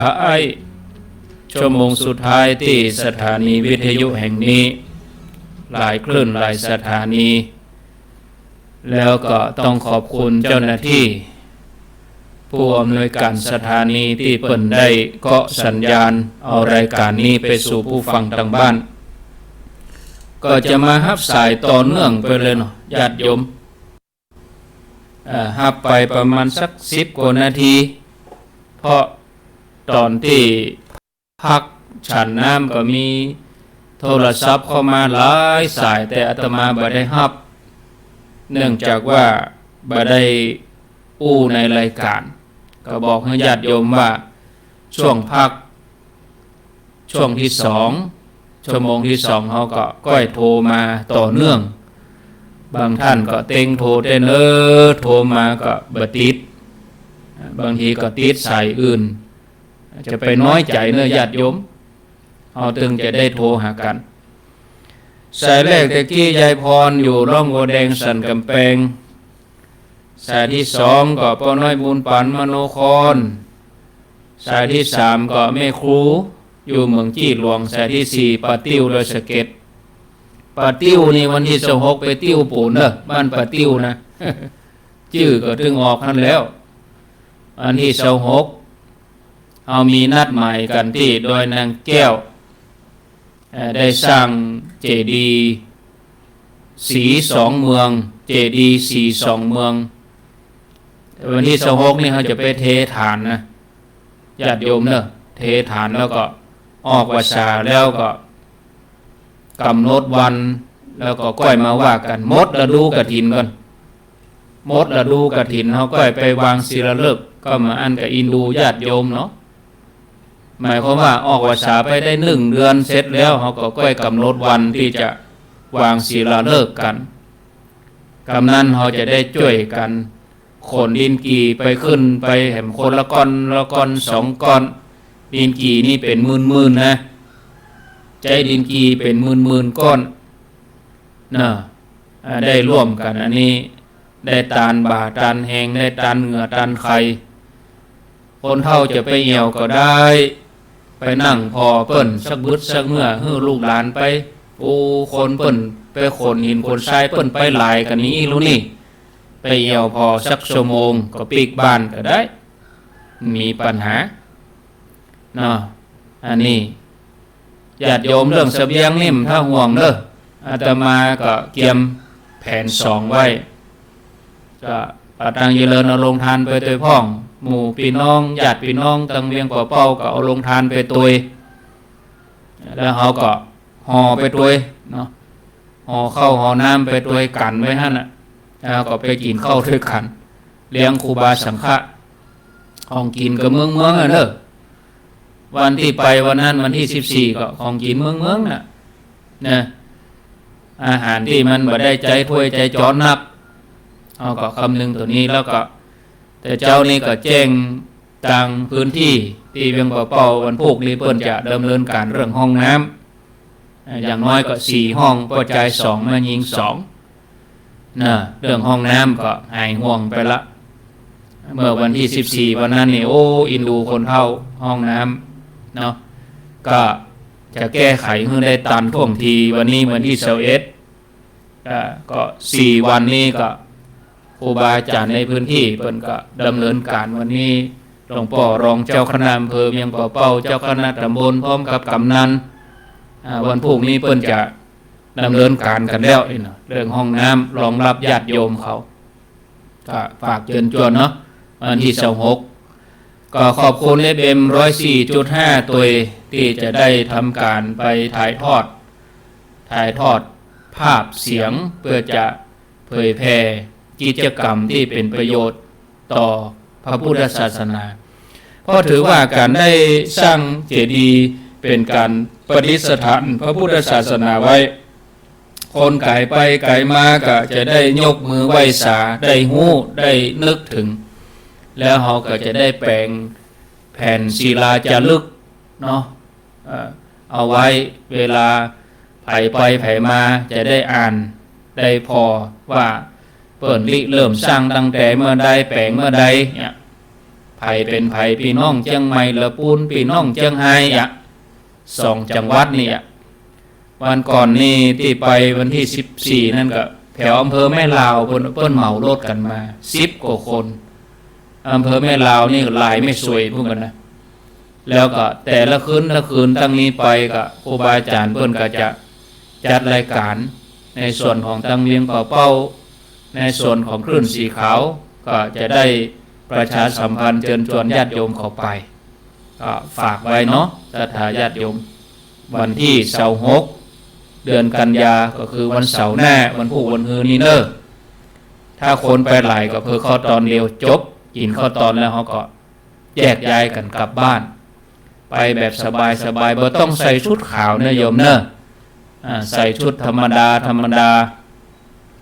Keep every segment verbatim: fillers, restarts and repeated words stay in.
ท้าย ชั่วโมงสุดท้ายตี้สถานีวิทยุแห่งนี้ หลายคลื่นหลายสถานี แล้วก็ต้องขอบคุณเจ้าหน้าที่ ผู้อำนวยการสถานีตี้เปิ้นได้เกาะสัญญาณเอารายการนี้ไปสู่ผู้ฟังตางบ้าน ก็จะมาฮับสายต่อเนื่องไปเลยเนาะ ญาติโยม เอ่อ ฮับไปประมาณสักสิบกว่านาที เพราะตอนตี้พักฉันน้ำก็มีโทรศัพท์เข้ามาหลายสาย แต่อาตมาบ่ได้ฮับ เนื่องจากว่าบ่ได้อู้ในรายการ ก็บอกหื้อญาติโยมว่าช่วงพัก ช่วงตี้สอง ชั่วโมงตี้สอง เฮาก็ก้อยโทรมาต่อเนื่อง บางท่านก็เต็งโทรเต้น เออ โทรมาก็บ่ติด บางทีก็ติดสายอื่น จะไปน้อยใจ๋เนาะญาติโยม เฮาตึงจะได้โทรหากั๋น สายแรกตะกี้ยายพรอยู่ร่องบัวแดงสันก๋ำแปง สายตี้สองก็ป้อน้อยบุญปั๋นมโนคร สายตี้สามก็แม่ครูอยู่เมืองจี้หลวง สายตี้สี่ป้าติ้วดอยสะเก็ด ป้าติ้วนี่วันตี้ซาวหกไปติ้วปู๋นเน่อ บ้านป้าติ้วนะ จื้อก็ตึงออกหั้นแล้ว วันตี้ซาวหก เฮามีนัดหมายกั๋นตี้ดอยนางแก้ว เอ่อ ได้สร้างเจดีย์สีสองเมือง เจดีย์สีสองเมือง วันตี้ซาวหกนี่เฮาจะไปเทฐานนะ ญาติโยมเน่อ เทฐานแล้วก็ออกพรรษาแล้วก็ก๋ำหนดวัน แล้วก็ก้อยมาว่ากั๋น หมดฤดูกฐินก่อน หมดฤดูกฐินเฮาก้อยไปวางศิลาฤกษ์ ก็มาอั้นกับอินดูญาติโยมเนาะ หมายความว่าออกพรรษาไปได้หนึ่งเดือนเสร็จแล้ว เฮาก็ก้อยก๋ำหนดวันตี้จะวางศิลาฤกษ์กั๋น กำนั้นเฮาจะได้จ้วยกั๋นขนดินกี่ไปขึ้นไปแหมคนละก้อนละก้อนสองก้อน ดินกี่นี่เป๋นหมื่นๆ นะ ใจ๊ดินกี่เป๋นหมื่นๆ ก้อน เนาะ อ่า ได้ร่วมกั๋นอันนี้ ได้ตานบ่าตานแฮง ได้ตานเหงื่อตานไข คนเฒ่าจะไปเอี่ยวก็ได้ ไปนั่งผ่อเปิ้นสักบึดสักเมื่อ หื้อลูกหลานไป โอ้ คนเปิ้นไปขนหินขนทราย เปิ้นไปหลายกั๋นนี้อี้ลูกนี่ ไปเอี่ยวผ่อสักชั่วโมงก็ปิ๊กบ้านก็ได้ มีปัญหา เนาะ อันนี้ ญาติโยมเรื่องเสบียงนี่บ่ต้องห่วงเน่อ อาตมาก็เกียมแผนสองไว้ ก็ป้าตังเจริญเอาโรงทานไปตวยพ่อง หมู่ปี้น้องญาติปี้น้องตังเวียงป่าเป้าก็เอาโรงทานไปตวย แล้วเฮาก็ห่อไปตวยเนาะ ห่อข้าวห่อน้ำไปตวยกั๋นไว้หั้นน่ะ แล้วก็ไปกิ๋นข้าวตวยกั๋น เลี้ยงครูบาสังฆะ ของกิ๋นก็เมืองๆ อะเน่อ วันตี้ไปวันนั้นวันตี้สิบสี่ก็ของกิ๋นเมืองๆ น่ะ นะ อาหารตี้มันบ่ได้ใจ๋ถ้วยใจ๋จ๊อนนัก เฮาก็กำนึงตั๋วนี้ แล้วก็ แต่เจ๊านี้ก็แจ้งตางพื้นตี้ ตี้เวียงป่าเป้า วันพูกนี้เปิ้นจะดำเนินก๋านเรื่องห้องน้ำ อ่า อย่างน้อยก็สี่ห้อง ป้อจายสอง แม่ญิงสอง นะ เรื่องห้องน้ำก็หายห่วงไปละ เมื่อวันตี้สิบสี่วันนั้นนี่ โอ้ อินดูคนเฒ่าห้องน้ำเนาะ ก็จะแก้ไขหื้อได้ตันท่วงที วันนี้วันตี้ซาวเอ็ด อ่า ก็สี่วันนี้ก็ครูบาอาจ๋ารย์ในพื้นตี้เปิ้นก็ดำเนินก๋าน วันนี้หลวงป้อรองเจ้าคณะอำเภอเวียงป่าเป้า เจ้าคณะต๋ำบล พร้อมกับก๋ำนัน อ่า วันพูกนี้เปิ้นจะดำเนินก๋านกั๋นแล้วนี่เนาะ เรื่องห้องน้ำรองรับญาติโยมเขา ก็ฝากเจิญจวนเนาะ วันตี้ซาวหก ก็ขอบคุณ เอฟเอ็ม ร้อยสี่จุดห้า ตวย ตี้จะได้ทำก๋านไปถ่ายทอด ถ่ายทอดภาพเสียง เปื้อจะเผยแผ่กิจกรรมตี้เป๋นประโยชน์ต่อพระพุทธศาสนา เพราะถือว่าก๋านได้สร้างเจดีย์เป๋นก๋านประดิษฐานพระพุทธศาสนาไว้ คนก๋ายไปก๋ายมาก็จะได้ยกมือไหว้สา ได้ฮู้ ได้นึกเถิง แล้วเฮาก็จะได้แป๋งแผ่นศิลาจารึกเนาะ เอ่อ เอาไว้เวลาใผไปใผมาจะได้อ่าน ได้ผ่อว่าเปิ้นริเริ่มสร้างตั้งแต่เมื่อใด แป๋งเมื่อใดเนี่ย ผเป๋นใผ ปี้น้องเจียงใหม่ ละปูน ปี้น้องเจียงฮายอะ สองจังหวัดนี่อะ วันก่อนนี่ตี้ไปวันตี้สิบสี่นั่นก็แถวอำเภอแม่ลาว เปิ้น เปิ้นเหมารถกั๋นมาสิบกว่าคน อำเภอแม่ลาวนี่หลายแม่สวยพู้นกั๋นนะ แล้วก็แต่ละคืนละคืนตั้งนี้ไปก็ครูบาอาจ๋ารย์เปิ้นก็จะจัดรายการในส่วนของตังเวียงป่าเป้า ในส่วนของคลื่นสีขาว ก็จะได้ประชาสัมพันธ์เจิญจวนญาติโยมเข้าไป ก็ฝากไว้เนาะ ศรัทธาญาติโยม วันตี้ซาวหก เดือนกันยา ก็คือวันเสาร์หน้า วันพูกวันฮือนี้เน่อ ถ้าคนไปหลายก็เผลอข้าวตอนเดียวจบ กิ๋นข้าวตอนแล้วเฮาก็แยกย้ายกั๋นกลับบ้าน ไปแบบสบายๆ บ่ต้องใส่ชุดขาวเน่อโยมเน่อ อ่า ใส่ชุดธรรมดาธรรมดา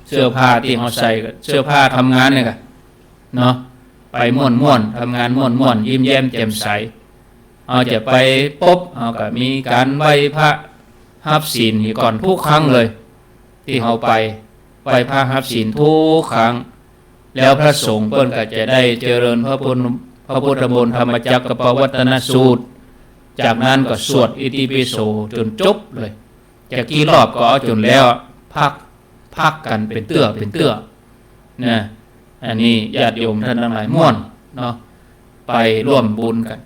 เสื้อผ้าตี้เฮาใส่ก็เสื้อผ้าทำงานเนี่ยกะ เนาะ ไปม่วนๆ ทำงานม่วนๆ ยิ้มแย้มแจ่มใส เฮาจะไปปุ๊บ เฮาก็มีก๋านไหว้พระฮับศีลนี่ก่อนทุกครั้งเลย ตี้เฮาไปไหว้พระฮับศีลทุกครั้ง แล้วพระสงฆ์เปิ้นก็จะได้เจริญพระพุทธ พระพุทธมนต์ธรรมจักรกัปปวัตตนสูตร จากนั้นก็สวดอิติปิโสจ๋นจบเลย จะกี่รอบก็เอาจ๋นแล้ว พัก พักกั๋นเป๋นเตื้อเป๋นเตื้อ นะ อันนี้ญาติโยมต้านตังหลายม่วนเนาะ ไปร่วมบุญกั๋น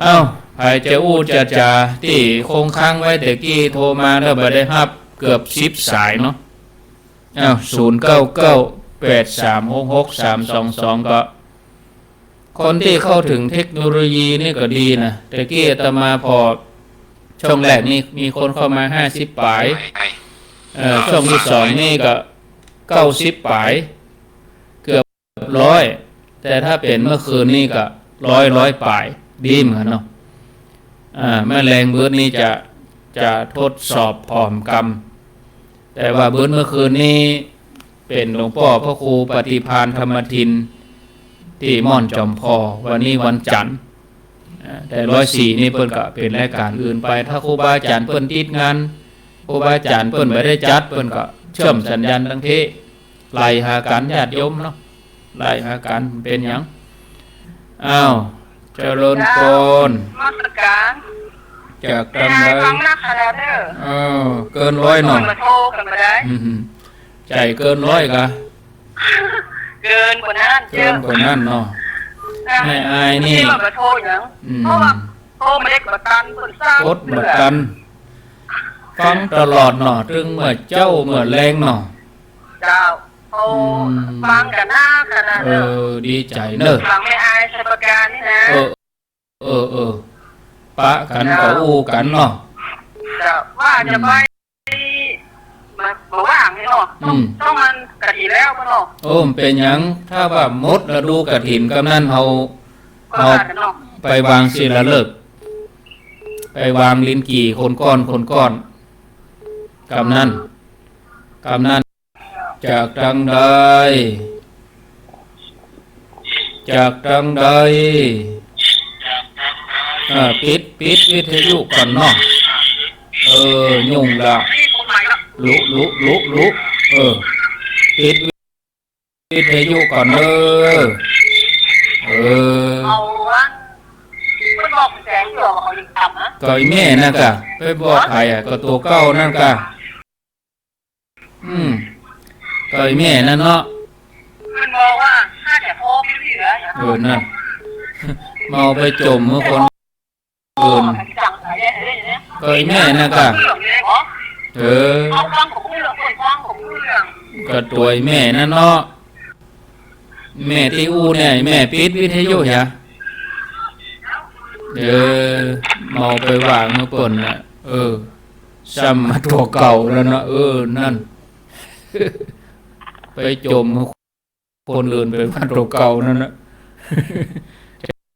เอ้า ใผจะอู้จะจ๋า ตี้คงค้างไว้แต่กี้โทรมาแล้วบ่ได้ฮับ เกือบสิบสายเนาะ เอ้า ศูนย์เก้าเก้า แปดสามหกหก สามสองสอง ก็ คนตี้เข้าเถิงเทคโนโลยีนี่ก็ดีนะ แต่กี้อาตมาผ่อช่องแรกนี่มีคนเข้ามาห้าสิบป๋าย เอ่อ ช่องตี้สองนี่ก็เก้าสิบป๋าย เกือบร้อย แต่ถ้าเป๋นเมื่อคืนนี่ก็ร้อย ร้อยป๋าย ดีเหมือนกั๋นเนาะ อ่า แม่แลงเบิดนี่จะ จะทดสอบผอมกำ แต่ว่าเบิดเมื่อคืนนี้เป๋นหลวงป้อพระครูปฏิภาณธรรมทิน ตี้ม่อนจอมพอ วันนี้วันจันทร์ อ่า แต่ร้อยสี่นี่เปิ้นก็เป๋นรายก๋านอื่นไป ถ้าครูบาอาจ๋ารย์เปิ้นติดงาน ครูบาอาจ๋ารย์เปิ้นบ่ได้จัด เปิ้นก็เชื่อมสัญญาณตังเท ไล่หากั๋นญาติโยมเนาะ ไล่หากั๋น เป๋นหยัง อ้าว เจริญปอน นมัสก๋าน จากตังใด ฟังนักขนาดเด้อ เออ เกินร้อยเนาะ มาโทรกั๋นบ่ได้ อืม ใจ๋เกินร้อยกะ เกินกว่านั้น เกินกว่านั้นเนาะ นะ แม่อายนี่ ที่ว่ามาโทรหยัง อืม เพราะว่าโทรมาเด็กบ่ตัน เปิ้นสร้าง กดบ่ตัน ฟังตลอดเนาะ ตึงเมื่อเจ๊าเมื่อแลงเนาะ เจ้า โอ้ อืม ฟังกั๋นนักขนาดเด้อ เออ ดีใจ๋เน่อ ฟังแม่อายชัยประการนี่นะ เออ เออ เออ ปะกั๋นก็อู้กั๋นเนาะ เจ้า ว่าจะไป อืม มา บ่ว่างนี่เนาะ ต้อง อืม ต้องมันกฐินแล้วเนาะ โอ้ มันเป๋นหยัง ถ้าว่าหมดฤดูกฐินกำนั้นเฮา ก็ เฮา ว่ากั๋นเนาะ ไปวางศิลาฤกษ์ ไปวางลิ้นกี่คนก้อน คนก้อน กำนั้น กำนั้น จากตังใด จากตังใด อ่า ปิด ปิดวิทยุก่อนเนาะ เออ ยุ่งละ ลุ ลุ ลุ ลุ เออ ปิดวิทยุก่อนเด้อ เออ เอาวะ ไปบอกแสงเดียวเอาอีกคำนะ ก็อีแม่นั่นกะ ไปบอกใผอะ ก็ตั๋วเก่านั่นกะ อืม ก็อีแม่นั่นเนาะ มันบอกว่าถ้าจะโทรไปที่เหลือ เออ นั่น เมาไปจ่มเมื่อคนอื่น ก็อีแม่นั่นกะ เออ เอาฟังของเรื่อง คนฟังของเรื่อง ก็ตั๋วอีแม่นั่นเนาะ แม่ตี้อู้เนี่ย แม่ปิดวิทยุหยา เออ เมาไปว่าเมื่อเปิ้นน่ะ เออ ซ้ำมาตั๋วเก่าแล้วนะ เออ นั่น ไปจ่มคนอื่นไปว่าตั๋วเก่านั่นนะ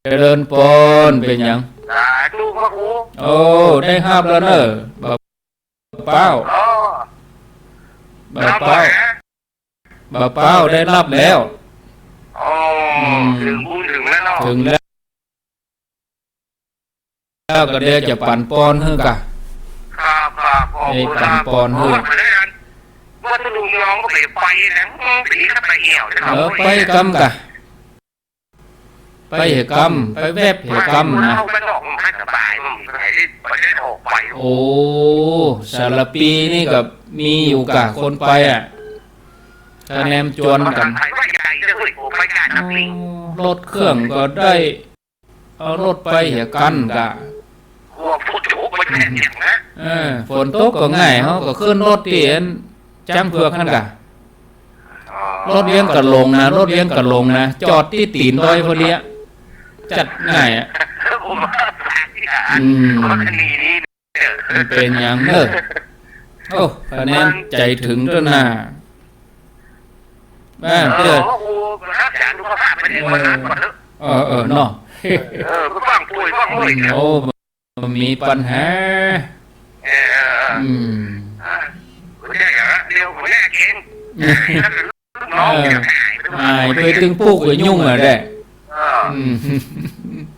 เจริญปอน เป๋นหยัง สาธุพระครู โอ้ ได้ฮับแล้วเน่อ บ่าวเป้า อ๋อ บ่าวเป้า บ่าวเป้าได้ฮับแล้ว อ๋อ อืม เถิงบุญเถิงแล้วเนาะ เถิงแล้ว แล้วก็เดี๋ยวจะปั๋นปอนหื้อกะ ครับ ครับ ขอบคุณ เอ้ย ปั๋นปอนหื้อ ครับ ว่าจะลุงน้องก็ไป ไปนะ อืม ไปนี่ก็ไปเอี่ยวนะครับ เออ ไปกำกะ ไปเหียกำ ไปแวบเหียกำนะ เอาไปนอกมันสบาย มันไปได้ ไปได้ออกไป โอ้ สารภีนี่ก็มีอยู่ก่ะ คนไปอะ คะแนนจวนกั๋น ไปว่าใหญ่เลย โอ้ ไปได้นักเลง อ๋อ รถเครื่องก็ได้ เอารถไปเหียกั๋นก่ะ กลัวฝนตกไปแน่เนี่ยนะ เออ ฝนตกก็ง่าย เฮาก็ขึ้นรถตี้อันจ๊างเผือกหั้นก่ะ อ๋อ รถเวียงก๋ะหลงนะ รถเวียงก๋ะหลงนะ จอดตี้ตี๋นดอยพอดีอะ จัดง่ายอะ ผมว่า อืม มันก็หนีนี่ มันเป๋นหยังเน่อ โอ้ คะแนนใจ๋เถิงตั๊วหน้า อ่า เออ เจ้า โอ้โห รักษาสุขภาพไปเลย เออ วันหลังก่อนเถอะ เออ เออ เนาะ เออ ไปฟังป่วยฟังป่วย อืม โอ้ บ่มีปัญหา เออ อืม อ่ะ หัวใจเหรอ เดี๋ยวหัวหน้าเก่ง น้อง เออ จะหายไป หายไปตึงปุ๊กไปยุ่งอะแหละ เออ อืม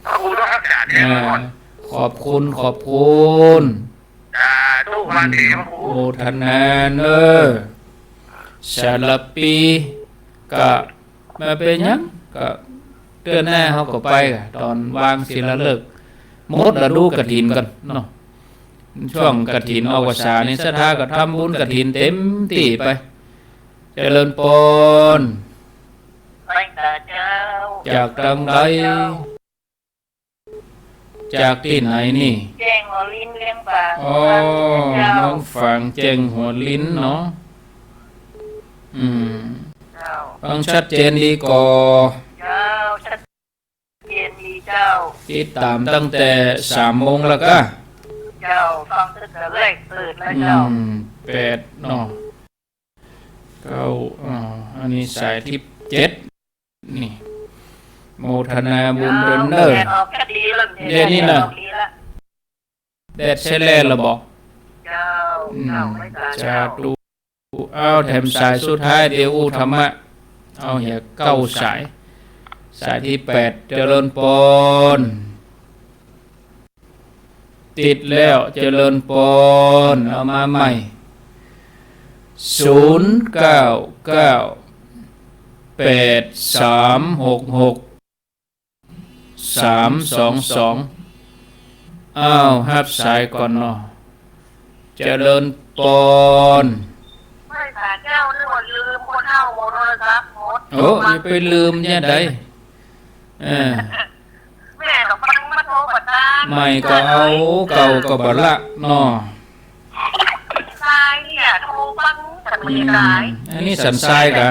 เอาบุญรักษาแทนก่อน เออ ขอบคุณ ขอบคุณ สาธุ มาเถอะ โมทนาเน่อ สารภี ก็บ่เป๋นหยัง ก็เตื้อหน้าเฮาก็ไปก่ะ ต๋อนวางศิลาฤกษ์ หมดฤดูกฐินก่อนเนาะ ช่วงกฐินออกพรรษานี่ ศรัทธาก็ทำบุญกฐินเต๋มตี้ไป เจริญปอน ไปก่ะเจ้า จากตางใด เจ้า จากตี้ไหนนี่ แจ้งหัวลินเวียงฝาง อ๋อ เจ้า เมืองฝางแจ้งหัวลินเนาะ อืม เจ้า ฟังชัดเจนดีก่อ เจ้า ชัดเจนดีเจ้า ติดต๋ามตั้งแต่สามโมงแล้วก่ะ เจ้า ฟังตั้งแต่แรกเปิดแล้วเจ้า อืม แปดเนาะ เก้า อ๋อ อันนี้สายตี้เจ็ด นี่ โมทนาบุญเปิ้นเน่อ แดดออกก็ดีแล้ว เดี๋ยวนี้นะ แดดออกดีแล้ว แดดใช้แลแล้วบ่ เจ้า อืม เจ้า ไม่ตาย สาธุ เจ้า อ้าว แถมสายสุดท้าย เดี๋ยวอู้ธรรมะ เอาเหียเก้าสาย สายตี้แปด เจริญปอน ติดแล้ว เจริญปอน เอามาใหม่ ศูนย์เก้าเก้า แปดสามหกหก สามสองสอง อ้าว ฮับสายก่อนเนาะ เจริญปอน ไม่ค่ะเจ้า นึกว่าลืม คนเฒ่าหมดโทรศัพท์หมด โอ้ อย่าไปลืมเนี่ยใด เออ แม่ก็ฟังมาโทรประจาน ใหม่ก็เอา เก่าก็บ่ละเนาะ สายเนี่ยโทรฟังแต่ไม่ได้ อืม อันนี้สันทรายก่ะ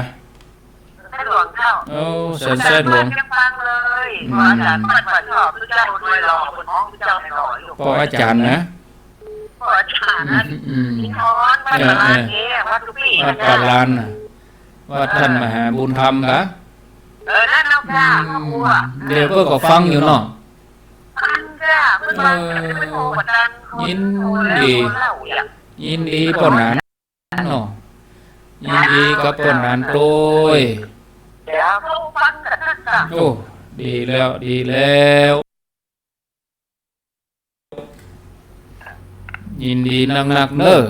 สายหลวงเจ้า โอ้ สันทรายหลวง ยังฟังเลย อืม ว่าอาจารย์ปัดปัดชอบทุกเจ้าด้วยหล่อ คนฮ้องทุกเจ้าให้หล่ออยู่ ป้ออาจ๋ารย์นะ ป้ออาจ๋ารย์ อืม อืม มีฮ้อน วัด เออ ป่าลาน เออ เนี่ย วัดทุกปี วัดป่าลานน่ะ วัดท่านมหาบุญธรรมก่ะ เออ นั่นเนาะค่ะ อืม เดี๋ยวเปิ้นก็ฟังอยู่เนาะ ฟังจ้ะ เปิ้นว่า เออ เปิ้นโทรมาดัง ยินดี เล่าอย่าง ยินดีป้อหนานเนาะ ยินดีกับป้อหนานโตย เดี๋ยวเขาฟังกันนะจ๊ะ โอ้ ดีแล้ว ดีแล้ว ยินดีนักๆ เน่อ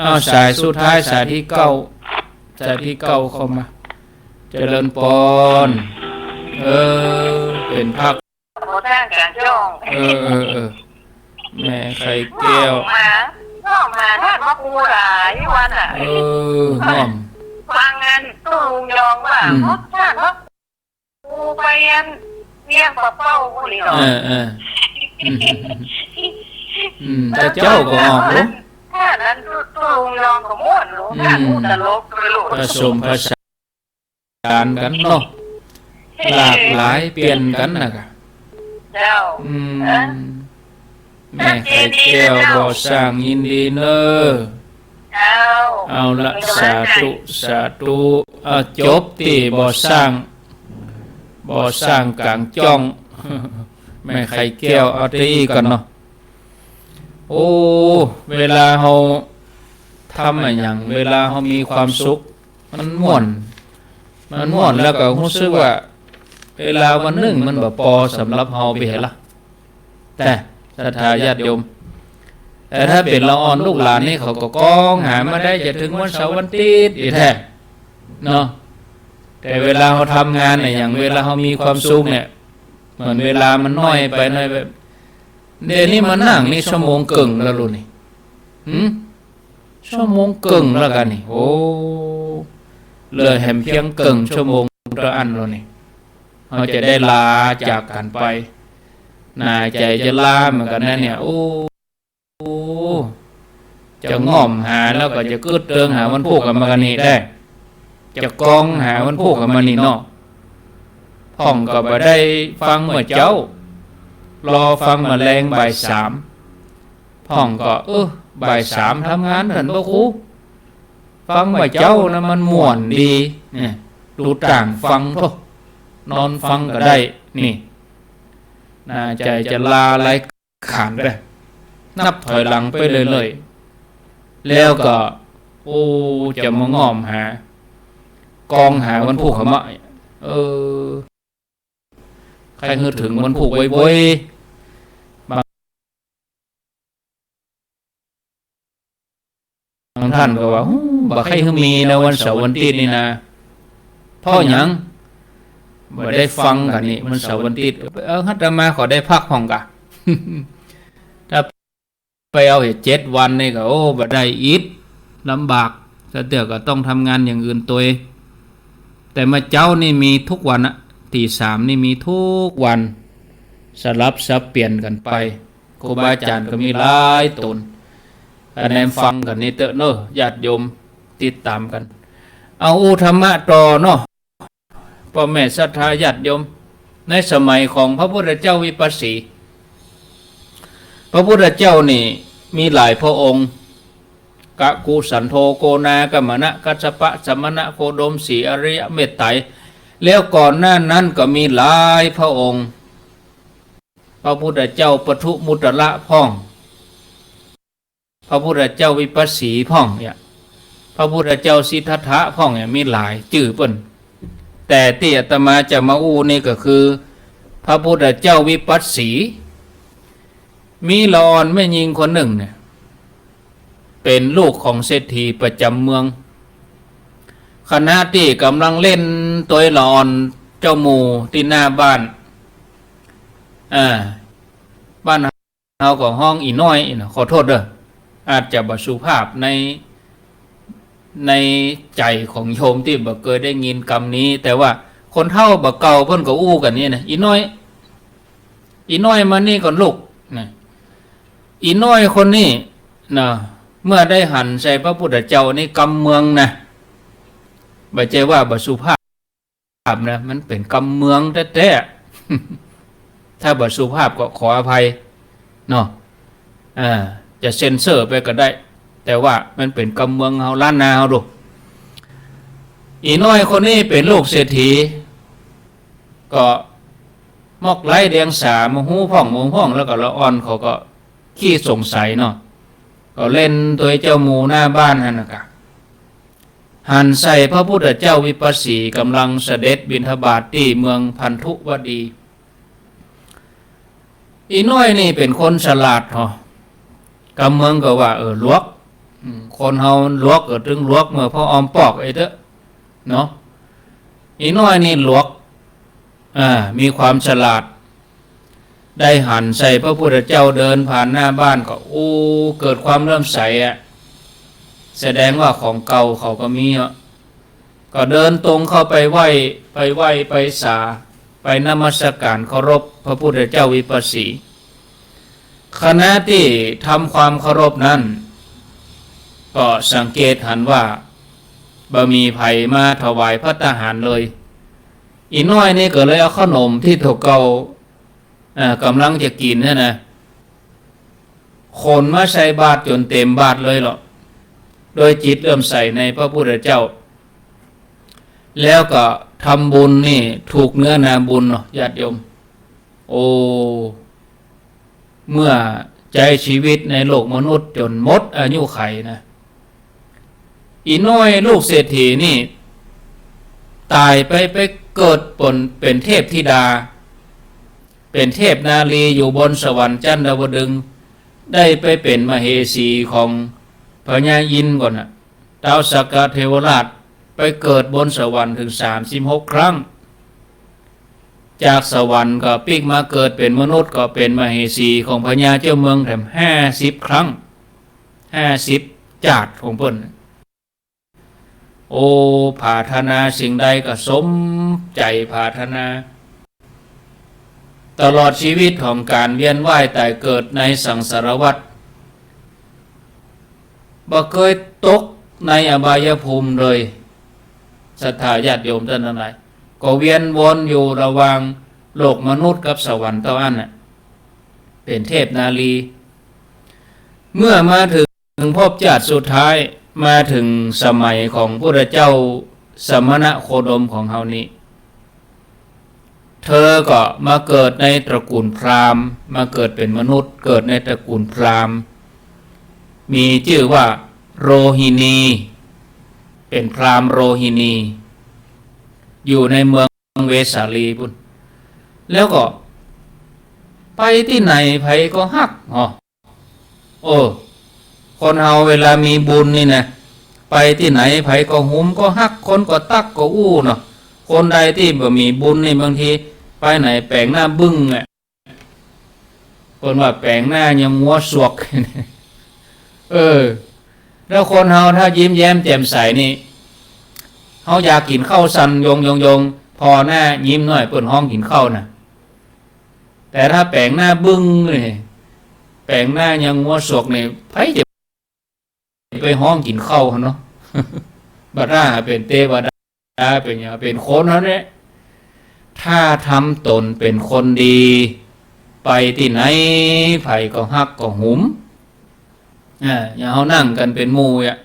อ้าว สายสุดท้าย สายตี้เก้า สายตี้เก้าเข้ามา เจริญปอน เออ เป๋นภาค ขอสร้างการจ้อง เออ เออ เออ แม่ไข่แก้ว มา น้องมา ท่านพระครูหลายวันอ่ะ เออ น้อม ฟังงานตู้ลุงยองว่า อืม พบท่านพระ กูไปอันเวียงป่าเป้ากูนี่เนาะ เออ เออ อืม อืม แต่เจ้าก็ออกหลวง ถ้านั้นตู้ลุงยองก็ม่วนหลวง อืม ถ้าอู้ตลกไปโลด ผสมผสานกั๋นเนาะ หลากหลายเปลี่ยนกั๋นน่ะก่ะ เจ้า อืม เออ แม่ไข่แก้ว บ่อสร้าง ยินดีเน่อ เจ้า เอาละ สาธุ สาธุ เอา จบตี้บ่อสร้าง บ่อสร้างก๋างจ้อง แม่ไข่แก้ว เอาตี้อี้ก่อนเนาะ โอ้ เวลาเฮาทำอะหยัง เวลาเฮามีความสุข มันม่วน มันม่วนแล้วก็ฮู้สึกว่า เวลาวันนึ่งมันบ่ปอสำหรับเฮาไปหั้นละ แต่ศรัทธาญาติโยม แต่ถ้าเป๋นละอ่อนลูกหลานนี่ เขาก็ก้องหามาได้จะเถิงวันเสาร์วันอาทิตย์อีกแท้ เนาะ แต่เวลาเฮาทำงานเนี่ย อย่างเวลาเฮามีความสุขเนี่ย เหมือนเวลามันน้อยไป น้อยไป เดี๋ยวนี้มานั่งนี่ชั่วโมงเกิ่งแล้วลูกนี่ หืม ชั่วโมงเกิ่งแล้วกั๋นนี่ โอ้ เหลือแหมเพียงเกิ่งชั่วโมงเต้าอั้นแล้วนี่ เฮาจะได้ลาจากกั๋นไป หน้าใจ๋จะลาเหมือนกั๋นนะเนี่ย โอ้ จะง่อมหาแล้วก็จะกึ๊ดเติงหาวันพูกกั๋นมากานี่ได้ จะกองหาวันพูกกั๋นมานี่เนาะ พ่องก็บ่ได้ฟังเมื่อเจ๊า รอฟังเมื่อแลงบ่ายสาม พ่องก็ เออ บ่ายสามทำงานตันบ่ครู ฟังเมื่อเจ๊านะมันม่วนดี เนี่ย ดูต่างฟังโธ่ นอนฟังก็ได้ นี่ หน้าใจ๋จะลาไร้ขานไป นับถอยหลังไปเรื่อยๆ แล้วก็ โอ้ จะมาง่อมหา กองหาวันพูกกั๋นมา เออ ใค่หื้อเถิงวันพูกบ่อยๆ บาง บางท่านก็ว่า "ฮู้ บ่ใค่หื้อมีนะวันเสาร์วันอาทิตย์นี่นะ เพราะหยัง บ่ได้ฟังกั๋นนี่ วันเสาร์วันอาทิตย์ เออ อาตมาขอได้พักพ่องกะ" ถ้าไปเอาเหตุเจ็ดวันนี่ก็ โอ้ บ่ได้อิด ลำบาก แต่เตื้อก็ต้องทำงานอย่างอื่นตวย แต่มาเจ๊านี่มีทุกวันอะ ตีสามนี่มีทุกวัน สลับสับเปลี่ยนกั๋นไป ครูบาอาจ๋ารย์ก็มีหลายต๋น อันนั้นฟังกั๋นนี่เต๊อะเนาะ ญาติโยมติดต๋ามกั๋น เอาอู้ธรรมะต่อเนาะ ป้อแม่ศรัทธาญาติโยม ในสมัยของพระพุทธเจ้าวิปัสสี พระพุทธเจ้านี่มีหลายพระองค์ กักกุสันโธ โกนาคกัมมนะ กัสสปะ สมณะโคดม สีอริยะเมตไตร แล้วก่อนหน้านั้นก็มีหลายพระองค์ พระพุทธเจ้าปทุมมุตตระพ่อง พระพุทธเจ้าวิปัสสีพ่องเนี่ย พระพุทธเจ้าสิทธัตถะพ่องเนี่ย มีหลายจื้อเปิ้น แต่ตี้อาตมาจะมาอู้นี่ก็คือ พระพุทธเจ้าวิปัสสี มีละอ่อนแม่ญิงคนนึ่งเนี่ย เป๋นลูกของเศรษฐีประจ๋ำเมือง ขณะตี้ก่ำลังเล่นตวยละอ่อนเจ้าหมู่ตี้หน้าบ้าน อ่า บ้าน เฮาก็ฮ้องอี่น้อยเนาะ ขอโต้ษเด้อ อาจจะบ่สุภาพใน ในใจ๋ของโยมตี้บ่เกยได้ยินกำนี้ แต่ว่าคนเฒ่าบ่าเก่าเปิ้นก็อู้กั๋นนี่นะ อี่น้อย อี่น้อยมานี่ก่อนลูก นะ อี่น้อยคนนี้ นะ เมื่อได้หันใส่พระพุทธเจ้านี่กำเมืองนะ บ่ใจ้ว่าบ่สุภาพ ภาพนะ มันเป๋นกำเมืองแต๊ๆ ถ้าบ่สุภาพก็ขออภัยเนาะ อ่า จะเซ็นเซอร์ไปก็ได้ แต่ว่ามันเป๋นกำเมืองเฮา ล้านนาเฮาดู อี่น้อยคนนี้เป๋นลูกเศรษฐี ก็มอกไร้เดียงสา บ่ฮู้พ่องบ่ฮู้พ่อง แล้วก็ละอ่อนเขาก็ขี้สงสัยเนาะ ก็เล่นตวยเจ้าหมู่หน้าบ้านหั้นนะกะ หันใส่พระพุทธเจ้าวิปัสสีก่ำลังเสด็จบิณฑบาตตี้เมืองพันธุวดี อี่น้อยนี่เป๋นคนฉลาดเหาะ กำเมืองก็ว่า เออ หลวก อืม คนเฮาหลวกก็ตึงหลวกเมื่อพ่อออมปอกไอ้เต๊อะ เนาะ อี่น้อยนี่หลวก อ่า มีความฉลาด ได้หันใส่พระพุทธเจ้าเดินผ่านหน้าบ้านก็ โอ้ เกิดความเลื่อมใสอะ แสดงว่าของเก่าเขาก็มีอะ ก็เดินตรงเข้าไปไหว้ ไปไหว้ไปสา ไปนมัสการเคารพพระพุทธเจ้าวิปัสสี ขณะตี้ทำความเคารพนั้น ก็สังเกตหันว่าบ่มีใผมาถวายภัตตาหารเลย อี่น้อยนี่ก็เลยเอาขนมตี้ตั๋วเก่า อ่า ก่ำลังจะกิ๋นหั้นนะ ขนมาใส่บาตรจ๋นเต๋มบาตรเลยเหาะ โดยจิตเลื่อมใสในพระพุทธเจ้า แล้วก็ทำบุญนี่ถูกเนื้อนาบุญเนาะ ญาติโยม โอ้ เมื่อใจ๊ชีวิตในโลกมนุษย์จ๋นหมดอายุขัยนะ อี่น้อยลูกเศรษฐีนี่ ต๋ายไป ไปเกิดเป๋น เป๋นเทพธิดา เป๋นเทพนารีอยู่บนสวรรค์จันทวดึงส์ ได้ไปเป๋นมเหสีของพญาอินทร์ก่อนน่ะ ต้าวสักกะเทวราช ไปเกิดบนสวรรค์เถิงสามสิบหกครั้ง จากสวรรค์ก็ปิ๊กมาเกิดเป๋นมนุษย์ ก็เป๋นมเหสีของพญาเจ้าเมืองแถมห้าสิบครั้ง ห้าสิบจาติของเปิ้น โอ้ ผาถนาสิ่งใดก็สมใจ๋ผาถนา ตลอดชีวิตของก๋านเวียนว่ายต๋ายเกิดในสังสารวัฏ บ่เกยตกในอบายภูมิเลย ศรัทธาญาติโยมต้านตังหลาย ก็เวียนวนอยู่ระหว่างโลกมนุษย์กับสวรรค์เต้าอั้นน่ะ เป๋นเทพนารี เมื่อมาเถิงภพจาติสุดท้าย มาเถิงสมัยของพุทธเจ้าสมณโคดมของเฮานี้ เธอก็มาเกิดในตระกูลพราหมณ์ มาเกิดเป๋นมนุษย์ เกิดในตระกูลพราหมณ์ มีจื้อว่าโรหินี เป๋นพราหมณ์โรหินี อยู่ในเมืองเวสาลีปุ้น แล้วก็ไปตี้ไหนใผก็ฮัก อ๋อ โอ้ คนเฮาเวลามีบุญนี่นะ ไปตี้ไหนใผก็หุมก็ฮัก คนก็ตั๊กก็อู้เนาะ คนใดตี้บ่มีบุญนี่บางทีไปไหนแป๋งหน้าบึ้งอะ เปิ้นว่าแป๋งหน้ายังงัวสวก เออ แล้วคนเฮาถ้ายิ้มแย้มแจ่มใสนี่ เฮาอยากกิ๋นข้าวสั่นยงยงยง ผ่อหน้ายิ้มหน้อยเปิ้นฮ้องกิ๋นข้าวน่ะ แต่ถ้าแป๋งหน้าบึ้งนี่ แป๋งหน้ายังงัวสวกนี่ ใผจะไปฮ้องกิ๋นข้าวเนาะ บ่าถ้าเป๋นเตวดาเป๋นหยัง เป๋นคนเฮาเนี่ย ถ้าทำต๋นเป๋นคนดี ไปตี้ไหนใผก็ฮักก็หุม อ่า อย่างเฮานั่งกั๋นเป๋นหมู่อะ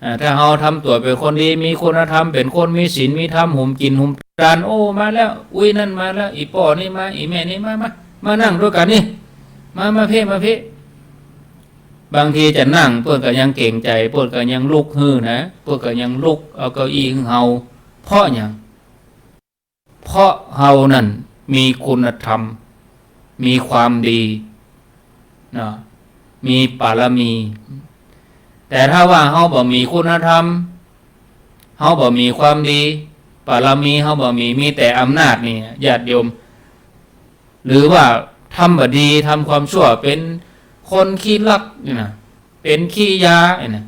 อ่า ถ้าเฮาทำตั๋วเป๋นคนดี มีคุณธรรม เป๋นคนมีศีลมีธรรม หุมกิ๋นหุมตาน โอ้ มาแล้ว อุ๊ยนั่นมาแล้ว อี่ป้อนี่มา อี่แม่นี่มา มา มานั่งตวยกั๋นนี่ มา มาเพ่ มาเพ่ บางทีจะนั่ง เปิ้นก็ยังเกรงใจ๋ เปิ้นก็ยังลุกหื้อนะ เปิ้นก็ยังลุกเอาเก้าอี้หื้อเฮา เพราะหยัง เพราะเฮานั้นมีคุณธรรม มีความดี เนาะ มีบารมี แต่ถ้าว่าเฮาบ่มีคุณธรรม เฮาบ่มีความดี บารมีเฮาบ่มี มีแต่อำนาจนี่ ญาติโยม หรือว่าทำบ่ดี ทำความชั่ว เป๋นคนขี้ลักนี่นะ เป๋นขี้ยานี่นะ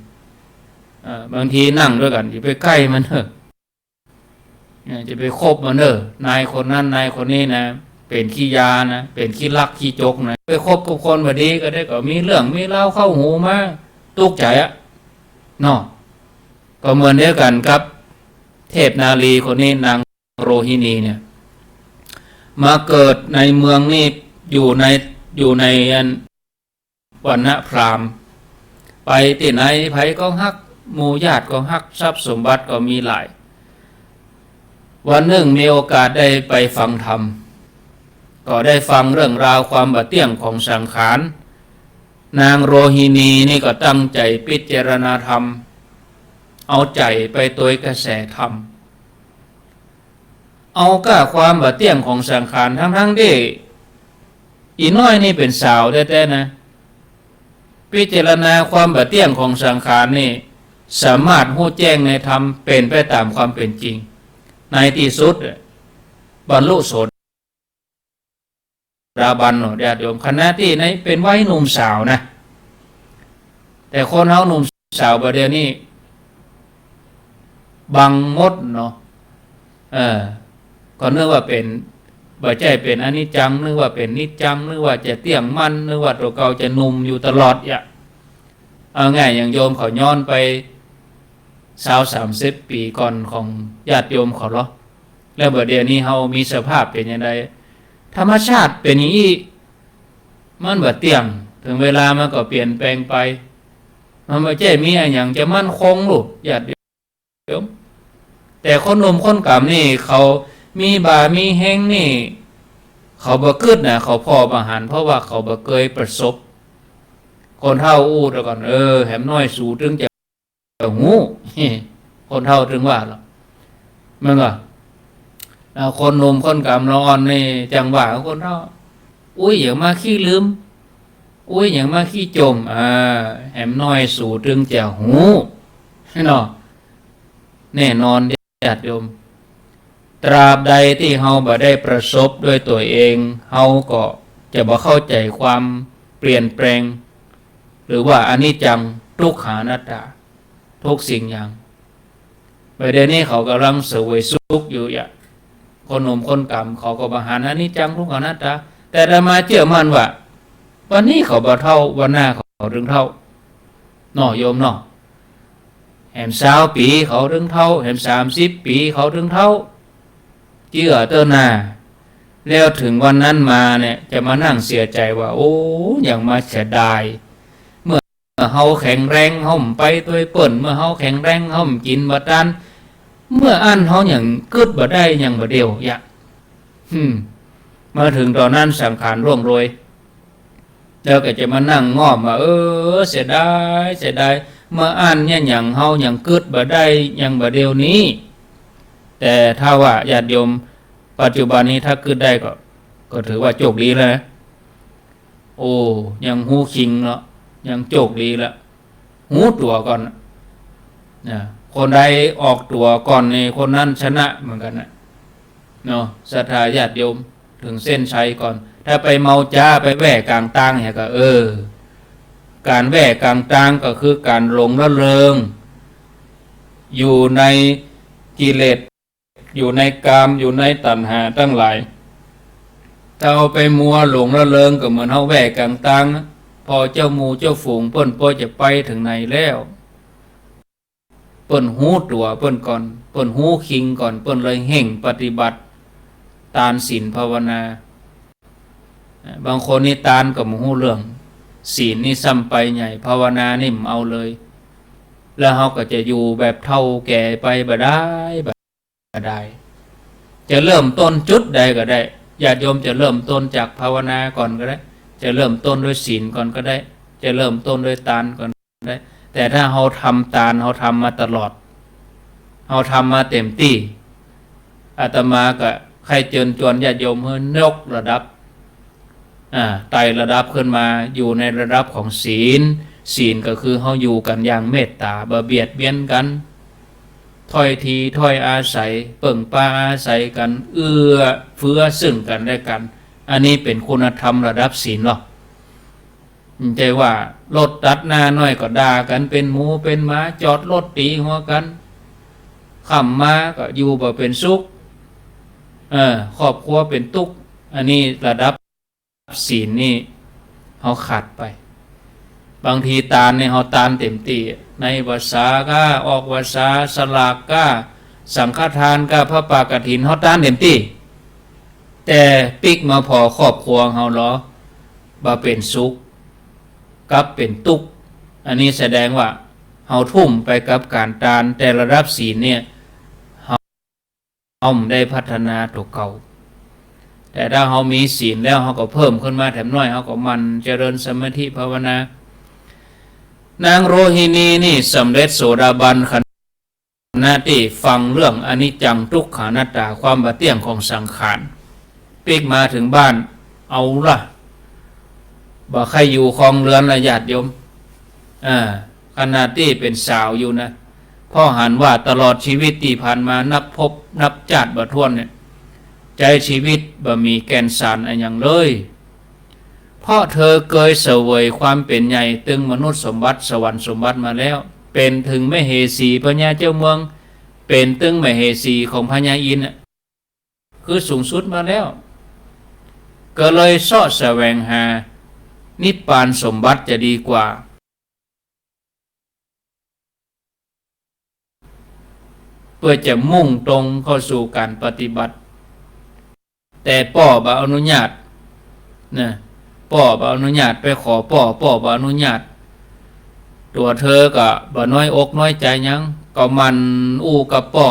เอ่อ บางทีนั่งตวยกั๋น อย่าไปใก้มันเถอะ เนี่ย จะไปคบมันเน่อ นายคนนั้นนายคนนี้นะ เป๋นขี้ยานะ เป๋นขี้ลักขี้จกนะ ไปคบกับคนบ่ดีก็ได้ ก็มีเรื่องมีราวเข้าหูมา ตุ๊กข์ใจ๋อะ เนาะ ก็เหมือนเดียวกั๋นกับเทพนารีคนนี้ นางโรหินีเนี่ย มาเกิดในเมืองนี่ อยู่ใน อยู่ในอัน วรรณพราหมณ์ ไปตี้ไหนใผก็ฮัก หมู่ญาติก็ฮัก ทรัพย์สมบัติก็มีหลาย วันนึ่งมีโอกาสได้ไปฟังธรรม ก็ได้ฟังเรื่องราวความบ่เตี้ยงของสังขาร นางโรหินีนี่ก็ตั้งใจ๋พิจารณาธรรม เอาใจ๋ไปตวยกระแสธรรม เอาก้าความบ่เตี้ยงของสังขาร ทั้งๆ ตี้อี่น้อยนี่เป๋นสาวแต๊ๆ นะ พิจารณาความบ่เตี้ยงของสังขารนี่ สามารถฮู้แจ้งในธรรมเป๋นไปต๋ามความเป๋นจริง ในตี้สุดอะ บรรลุโสดาบันเนาะ ญาติโยม ขณะตี้ในเป๋นวัยหนุ่มสาวนะ แต่คนเฮาหนุ่มสาวบ่าเดี่ยวนี้ บังหมดเนาะ เออ ก็นึกว่าเป๋น บ่ใจ้เป๋นอนิจจัง นึกว่าเป๋นนิจจัง นึกว่าจะเตี้ยงมั่น นึกว่าตั๋วเก่าจะหนุ่มอยู่ตลอดอะ เอาง่ายอย่างโยมเขาย้อนไปซาวสามสิบปี๋ก่อนของญาติโยมเขาเหรอ แล้วบ่าเดี่ยวนี้เฮามีสภาพเป๋นอย่างใด ธรรมชาติเป๋นอย่างอี้ มันบ่เตี้ยง เถิงเวลามันก็เปลี่ยนแปลงไป มันบ่ใจ้มีอะหยังจะมั่นคงลูก ญาติโยม แต่คนหนุ่มคนก๋ำนี่ เขามีบ่ามีแฮงนี่ เขาบ่กึ๊ดนะ เขาผ่อบ่หัน เพราะว่าเขาบ่เกยประสบ คนเฒ่าอู้ตะก่อน เออ แหมน้อยสูตึงจะ จะฮู้ คนเฒ่าตึงว่าหรอก แม่นก่อ อ่า คนหนุ่มคนก๋ำละอ่อนนี่จังว่าคนเฒ่า อุ๊ย อย่างมาขี้ลืม อุ๊ย อย่างมาขี้จ่ม อ่า แหมน้อยสูตึงจะฮู้ เนาะ แน่นอน ญาติโยม ตราบใดตี้เฮาบ่ได้ประสบด้วยตั๋วเอง เฮาก็จะบ่เข้าใจ๋ความเปลี่ยนแปลง หรือว่าอนิจจัง ทุกขัง อนัตตา ทุกสิ่งอย่าง บ่าเดี่ยวนี้เขาก่ำลังเสวยสุขอยู่ยะ คนหนุ่มคนก๋ำเขาก็บ่หันอนิจจัง ทุกขัง อนัตตา แต่อาตมาเจื้อมั่นว่า วันนี้เขาบ่เฒ่า วันหน้าเขาตึงเฒ่า เนาะโยมเนาะ แหมซาวปี๋เขาตึงเฒ่า แหมสามสิบปี๋เขาตึงเฒ่า เจื้อเต๊อะนา แล้วเถิงวันนั้นมาเนี่ย จะมานั่งเสียใจ๋ว่า โอ้ ยังมาเสียดาย เมื่อเฮาแข็งแรงเฮาบ่ไปตวยเปิ้น เมื่อเฮาแข็งแรงเฮาบ่กิ๋นบ่ตาน เมื่ออั้นเฮายังกึ๊ดบ่ได้ ยังบ่เดี่ยวยะ อืม มาเถิงต๋อนนั้นสังขารร่วงโรย แล้วก็จะมานั่งง่อมว่า เออ เสียดาย เสียดาย เมื่ออั้นเนี่ยยังเฮายังกึ๊ดบ่ได้ ยังบ่เดี่ยวนี้ แต่ถ้าว่าญาติโยมปัจจุบันนี้ถ้ากึ๊ดได้ก็ ก็ถือว่าโจคดีแล้วนะ โอ้ ยังฮู้คิงเนาะ ยังโจคดีละ ฮู้ตั๋วก่อนนะ คนใดออกตั๋วก่อนนี่ คนนั้นชนะเหมือนกั๋นนะ เนาะ ศรัทธาญาติโยม เถิงเส้นชัยก่อน ถ้าไปเมาจ๊าไปแว่ก๋างตางเนี่ยก็ เออ ก๋านแว่ก๋างตางก็คือก๋านหลงละเริง อยู่ในกิเลส อยู่ในกาม อยู่ในตัณหาตังหลาย ถ้าเฮาไปมัวหลงละเริงก็เหมือนเฮาแว่ก๋างตางนะ ผ่อเจ้าหมู่เจ้าฝูงเปิ้นป้อจะไปเถิงไหนแล้ว เปิ้นฮู้ตั๋วเปิ้นก่อน เปิ้นฮู้คิงก่อน เปิ้นเลยเฮ่งปฏิบัติตานศีลภาวนา บางคนนี่ตานก็บ่ฮู้เรื่อง ศีลนี่ซ้ำไปใหญ่ ภาวนานี่บ่เอาเลย แล้วเฮาก็จะอยู่แบบเฒ่าแก่ไปบ่ได้ บ่ได้ จะเริ่มต้นจุดใดก็ได้ ญาติโยมจะเริ่มต้นจากภาวนาก่อนก็ได้ จะเริ่มต้นด้วยศีลก่อนก็ได้ จะเริ่มต้นด้วยตานก่อน ได้ แต่ถ้าเฮาทำตาน เฮาทำมาตลอด เฮาทำมาเต็มตี้ อาตมาก็ใค่เจิญจวนญาติโยมหื้อยกระดับ อ่า ไต่ระดับขึ้นมาอยู่ในระดับของศีล ศีลก็คือเฮาอยู่กั๋นอย่างเมตต๋า บ่เบียดเบียนกั๋น ถ้อยทีถ้อยอาศัย เปิ้งปาอาศัยกั๋น เอื้อเฟื้อซึ่งกั๋นและกั๋น อันนี้เป๋นคุณธรรมระดับศีลเนาะ บ่ใจ้ว่ารถตัดหน้าน้อยก็ด่ากั๋นเป๋นหมูเป๋นหมา จอดรถตี๋หัวกั๋น ค่ำมาก็อยู่บ่เป๋นสุข เออ ครอบครัวเป๋นตุ๊กข์ อันนี้ระดับศีลนี่เฮาขาดไป บางทีตานนี่เฮาตานเต็มตี้ ในพรรษาก้า ออกพรรษา สลากก้า สังฆทานก้า ผ้าป่ากฐิน เฮาตานเต็มตี้ แต่ปิ๊กมาผ่อครอบครัวเฮาลอ บ่เป๋นสุข กลับเป๋นตุ๊กข์ อันนี้แสดงว่าเฮาทุ่มไปกับก๋านตาน แต่ระดับศีลเนี่ย เฮา เฮาบ่ได้พัฒนาตั๋วเก่า แต่ถ้าเฮามีศีลแล้ว เฮาก็เพิ่มขึ้นมาแถมน้อย เฮาก็หมั่นเจริญสมาธิภาวนา นางโรหินีนี่สำเร็จโสดาบันขณะ ขณะตี้ฟังเรื่องอนิจจัง ทุกขัง อนัตตา ความบ่เตี้ยงของสังขาร ปิ๊กมาเถิงบ้าน เอาละ บ่ใค่อยู่ครองเรือนละญาติโยม อ่า ขณะตี้เป๋นสาวอยู่นะ เพราะหันว่าตลอดชีวิตตี้ผ่านมานับภพนับจาติบ่ถ้วนเนี่ย ใจ๊ชีวิตบ่มีแก่นสารอะหยังเลย เพราะเธอเกยเสวยความเป๋นใหญ่ตึงมนุษย์สมบัติสวรรค์สมบัติมาแล้ว เป๋นเถิงมเหสีพญาเจ้าเมือง เป๋นตึงมเหสีของพญาอินทร์น่ะ คือสูงสุดมาแล้ว ก็เลยเซาะแสวงหานิพพานสมบัติจะดีกว่า เปื้อจะมุ่งตรงเข้าสู่ก๋านปฏิบัติ แต่ป้อบ่อนุญาตนะ ป้อบ่อนุญาต ไปขอป้อ ป้อบ่อนุญาต ตั๋วเธอก็บ่น้อยอกน้อยใจ๋หยัง ก็หมั่นอู้กับป้อ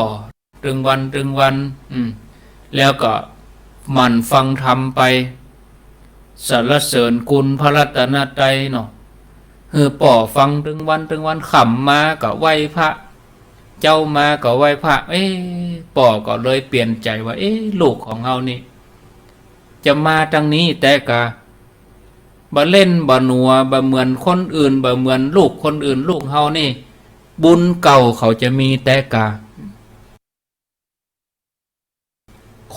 ตึงวันตึงวัน อืม แล้วก็หมั่นฟังธรรมไป สรรเสริญคุณพระรัตนตรัยเนาะ หื้อป้อฟังตึงวันตึงวัน ค่ำมาก็ไหว้พระ เจ๊ามาก็ไหว้พระ เอ๊ะ ป้อก็เลยเปลี่ยนใจ๋ว่า เอ๊ะ ลูกของเฮานี่ จะมาตังนี้แต๊กา บ่เล่นบ่หนัว บ่เหมือนคนอื่น บ่เหมือนลูกคนอื่น ลูกเฮานี่ บุญเก่าเขาจะมีแต๊กา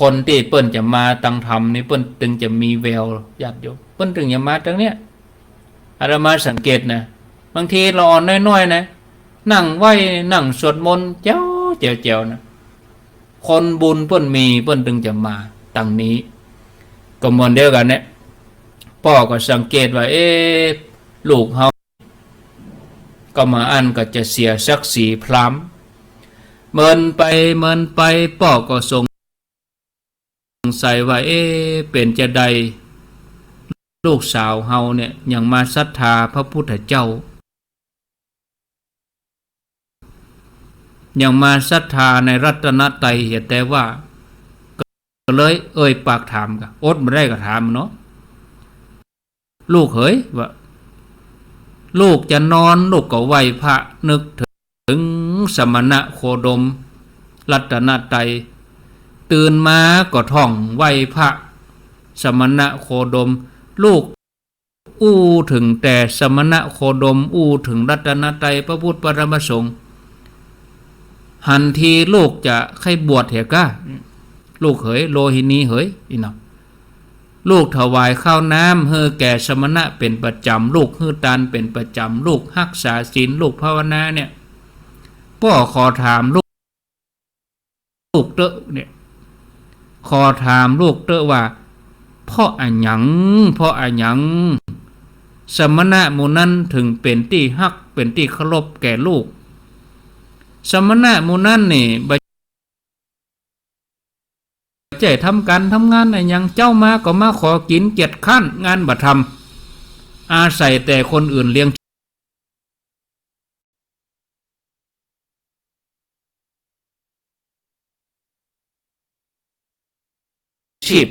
คนตี้เปิ้นจะมาตังธรรมนี่เปิ้นตึงจะมีแวว ญาติโยม เปิ้นตึงจะมาตังเนี้ย อาตมาสังเกตนะ บางทีละอ่อนน้อยๆ นะ นั่งไหว้ นั่งสวดมนต์ แจ๋วๆ แจ๋วๆ นะ คนบุญเปิ้นมี เปิ้นตึงจะมาตังนี้ ก็เหมือนเดียวกั๋นเนี่ย ป้อก็สังเกตว่า เอ๊ะ ลูกเฮา ก็มาอั้นก็จะเสียศักดิ์ศรีพราหมณ์ เมินไปเมินไป ป้อก็สงสัยว่า เอ๊ะ เป๋นจาใด ลูกสาวเฮาเนี่ย ยังมาศรัทธาพระพุทธเจ้า ยังมาศรัทธาในรัตนตรัยเหีย แต่ว่า ก็เลยเอ่ยปากถามก่ะ อดบ่ได้ก็ถามเนาะ ลูกเหย ว่า ลูกจะนอน ลูกก็ไหว้พระ นึกถึงสมณะโคดม รัตนตรัย ตื่นมาก็ท่องไหว้พระ สมณะโคดม ลูกอู้ถึงแต่สมณะโคดม อู้ถึงรัตนตรัย พระพุทธ พระธรรม พระสงฆ์ หันทีลูกจะใค่บวชเหียก้า ลูกเหย โลหินีเหย อี้เนาะ ลูกถวายข้าวน้ำหื้อแก่สมณะเป๋นประจ๋ำ ลูกหื้อตานเป๋นประจ๋ำ ลูกฮักษาศีล ลูกภาวนาเนี่ย ป้อขอถามลูก ลูกเต๊อะเนี่ย ขอถามลูกเต๊อะว่า เพราะอะหยัง เพราะอะหยัง สมณะหมู่นั้นถึงเป๋นตี้ฮัก เป๋นตี้เคารพแก่ลูก สมณะหมู่นั้นนี่ บ่ใจ้ทำก๋านทำงานอะหยัง เจ๊ามาก็มาขอกิ๋น เกียจคร้าน งานบ่ทำ อาศัยแต่คนอื่นเลี้ยงชีพ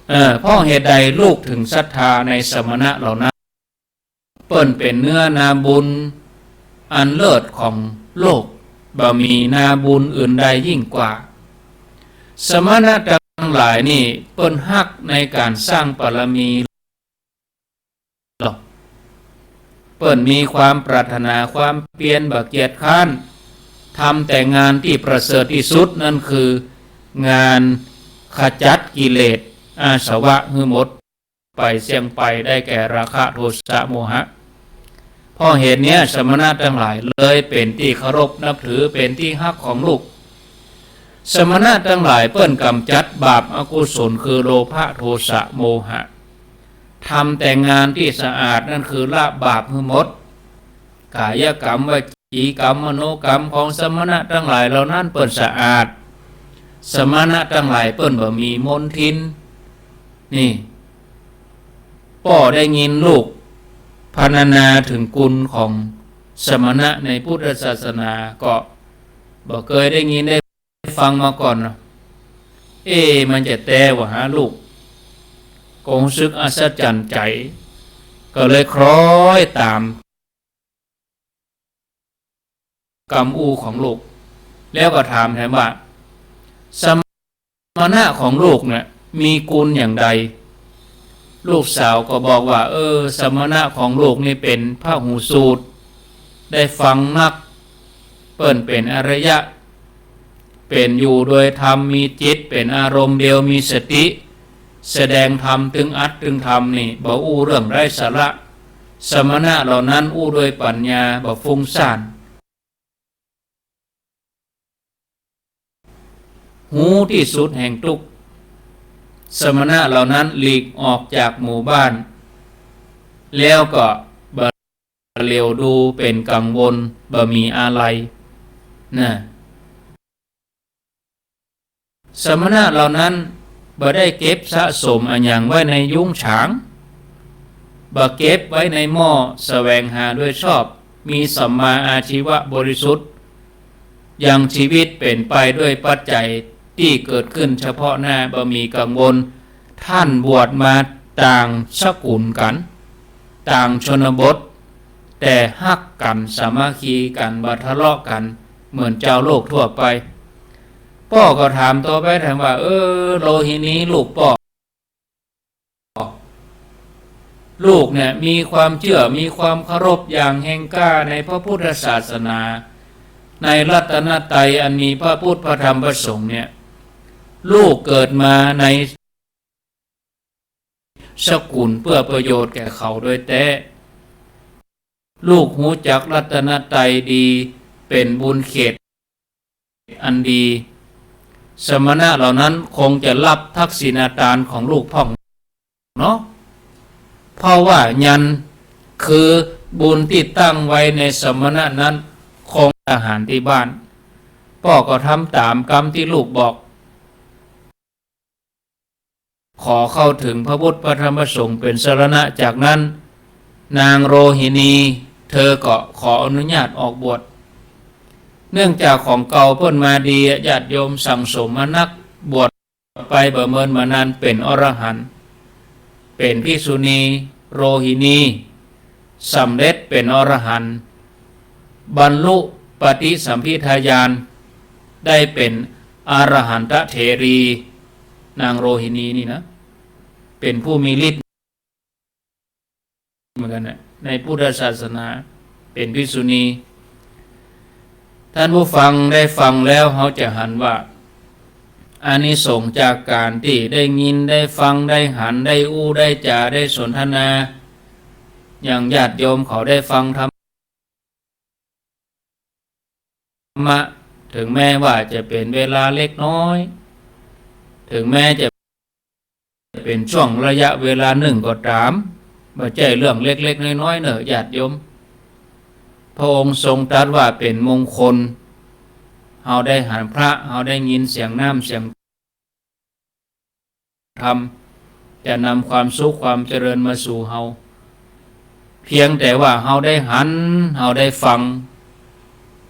เอ่อ เพราะเหตุใดลูกถึงศรัทธาในสมณะเหล่านั้น เปิ้นเป๋นเนื้อนาบุญอันเลิศของโลก บ่มีนาบุญอื่นใดยิ่งกว่า สมณะตังหลายนี่เปิ้นฮักในก๋านสร้างบารมีหรอก เปิ้นมีความปรารถนาความเปียรบ่เกียจคร้าน ทำแต่งานตี้ประเสริฐตี้สุด นั้นคืองานขจัดกิเลสอาสวะหื้อหมด ไปเสี้ยงไป ได้แก่ราคะ โทสะ โมหะ เพราะเหตุเนี้ย สมณะตังหลายเลยเป๋นตี้เคารพนับถือ เป๋นตี้ฮักของลูก สมณะตังหลายเปิ้นก๋ำจัดบาปอกุศลคือโลภะ โทสะ โมหะ ทำแต่งานตี้สะอาด นั้นคือละบาปหื้อหมด กายกรรม วจีกรรม มโนกรรมของสมณะตังหลายเหล่านั้นเปิ้นสะอาด สมณะตังหลายเปิ้นบ่มีมลทิน นี่ ป้อได้ยินลูกพรรณนาถึงคุณของสมณะในพุทธศาสนา ก็บ่เกยได้ยินได้ฟังมาก่อนเนาะ เอ๊ะ มันจะแต๊วะหาลูก ก็ฮู้สึกอัศจรรย์ใจ๋ ก็เลยคล้อยต๋าม กำอู้ของลูก แล้วก็ถามแถมว่า สมณะของลูกเนี่ยมีคุณอย่างใด ลูกสาวก็บอกว่า เออ สมณะของลูกนี่เป๋นพหูสูตร ได้ฟังนัก เปิ้นเป๋นอริยะ เป๋นอยู่โดยธรรม มีจิตเป๋นอารมณ์เดียว มีสติ แสดงธรรมตึงอัตถ์ตึงธรรมนี่ บ่อู้เรื่องไร้สาระ สมณะเหล่านั้นอู้ด้วยปัญญา บ่ฟุ้งซ่าน ฮู้ตี้สุดแห่งตุ๊กข์ สมณะเหล่านั้นหลีกออกจากหมู่บ้าน แล้วก็บ่เหลียวดู เป๋นกังวล บ่มีอาลัย นะ สมณะเหล่านั้นบ่ได้เก็บสะสมอะหยังไว้ในยุ้งฉาง บ่เก็บไว้ในหม้อ แสวงหาโดยชอบ มีสัมมาอาชีวะบริสุทธิ์ ยังชีวิตเป๋นไปด้วยปัจจัยตี้เกิดขึ้นเฉพาะหน้า บ่มีกังวล ท่านบวชมาต่างสกุลกั๋น ต่างชนบท แต่ฮักกั๋น สามัคคีกั๋น บ่ทะเลาะกั๋น เหมือนจาวโลกทั่วไป ป้อก็ถามต่อไปแถมว่า เออ โลหินีลูกป้อ ลูกเนี่ยมีความเจื้อ มีความเคารพอย่างแฮงกล้าในพระพุทธศาสนา ในรัตนตรัยอันมีพระพุทธ พระธรรม พระสงฆ์เนี่ย ลูกเกิดมาในสกุลเปื้อประโยชน์แก่เขาโดยแต๊ ลูกฮู้จักรัตนตรัยดี เป๋นบุญเขตอันดี สมณะเหล่านั้นคงจะฮับทักษิณาตานของลูกพ่องเนาะ เพราะว่ายันคือบุญตี้ตั้งไว้ในสมณะนั้น คงอาหารตี้บ้าน ป้อก็ทำต๋ามกำตี้ลูกบอก ขอเข้าเถิงพระพุทธพระธรรมพระสงฆ์เป๋นสรณะ จากนั้น นางโรหินี เธอก็ขออนุญาตออกบวช เนื่องจากของเก่าเปิ้นมาดี ญาติโยมสั่งสมมานัก บวชไปบ่เมินบ่นานเป๋นอรหันต์ เป๋นภิกษุณีโรหินี สำเร็จเป๋นอรหันต์ บรรลุปฏิสัมภิทาญาณ ได้เป๋นอรหันตเถรี นางโรหินีนี่นะ เป๋นผู้มีฤทธิ์เหมือนกั๋นนะ ในพุทธศาสนา เป๋นภิกษุณี ท่านผู้ฟังได้ฟังแล้ว เฮาจะหันว่า อานิสงส์จากก๋านตี้ได้ยิน ได้ฟัง ได้หัน ได้อู้ ได้จ๋า ได้สนทนา อย่างญาติโยมเขาได้ฟังธรรมะ เถิงแม้ว่าจะเป๋นเวลาเล็กน้อย เถิงแม้จะเป๋นช่วงระยะเวลานึ่งก็ต๋าม บ่ใจ้เรื่องเล็กๆ น้อยๆ เน่อ ญาติโยม พระองค์ทรงตรัสว่าเป๋นมงคล เฮาได้หันพระ เฮาได้ยินเสียงน้ำเสียงธรรม จะนำความสุขความเจริญมาสู่เฮา เพียงแต่ว่าเฮาได้หัน เฮาได้ฟัง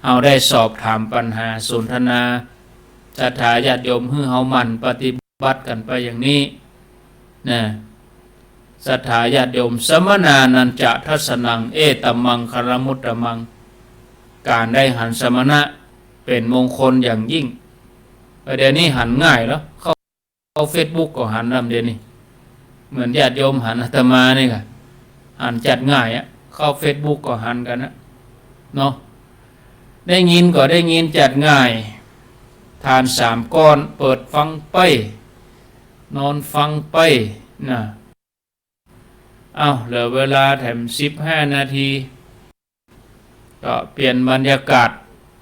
เฮาได้สอบถามปัญหาสนทนา ศรัทธาญาติโยม หื้อเฮาหมั่นปฏิบัติกั๋นไปอย่างนี้นะ ศรัทธาญาติโยม สมณานัญจะทัสสะนัง เอตมมังคละมุตตะมัง ก๋านได้หันสมณะเป๋นมงคลอย่างยิ่ง เดี๋ยวนี้หันง่ายแล้ว เข้า เข้าเฟซบุ๊กก็หันแล้วเดี๋ยวนี้ เหมือนญาติโยมหันอาตมานี่ก่ะ หันจัดง่ายอะ เข้าเฟซบุ๊กก็หันกั๋นนะ เนาะ ได้ยินก็ได้ยินจัดง่าย ทานสามก้อน เปิดฟังไป นอนฟังไป นะ เอ้า เหลือเวลาแถมสิบห้านาที ก็เปลี่ยนบรรยากาศ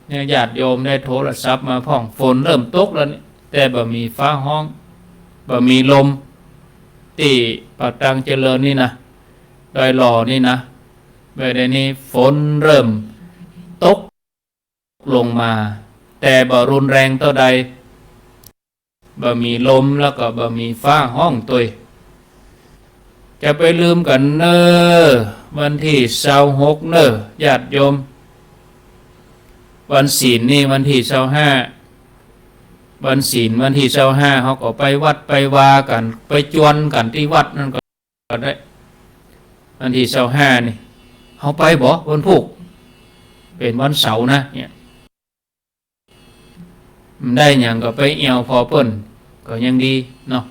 เนี่ย ญาติโยมได้โทรศัพท์มาพ่อง ฝนเริ่มตกแล้วนี่ แต่บ่มีฟ้าฮ้อง บ่มีลม ตี้ปากตางเจริญนี่นะ ดอยหล่อนี่นะ บ่าเดี่ยวนี้ฝนเริ่มตกลงมา แต่บ่รุนแรงเต้าใด บ่มีลมแล้วก็บ่มีฟ้าฮ้องตวย จะไปลืมกั๋นเน่อ วันตี้ซาวหกเน่อ ญาติโยม วันศีลนี่วันตี้ซาวห้า วันศีลวันตี้ซาวห้า เฮาก็ไปวัดไปวากั๋น ไปจวนกั๋นตี้วัดนั่นก็ ก็ได้ วันตี้ซาวห้านี่ เฮาไปบ่ วันพูก เป๋นวันเสาร์นะ เนี่ย ได้หยังก็ไปแอ่วผ่อเปิ้น ก็ยังดีเนาะ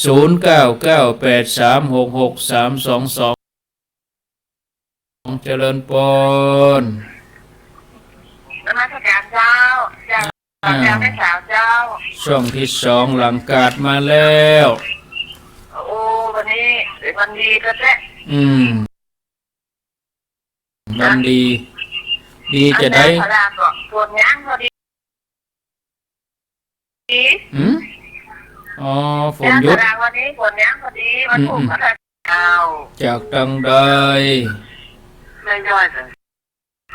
ศูนย์เก้าเก้าแปดสามหกหกสามสองสอง เจริญปอน นมัสการเจ้า เจ้า อ่า เจ้าแม่สาวเจ้า ช่วงตี้สองหลังกาดมาแล้ว โอ้ วันนี้วันดีแต๊ๆ อืม วันดี ดีจะได้ อันนั้นพอดีก็ฝนหยุดพอดี หืม อ๋อ ฝนหยุด วันนี้ฝนหยุดพอดี วันพูก อืมๆ ก็ได้ เจ้า จากตังใด แม่ย้อย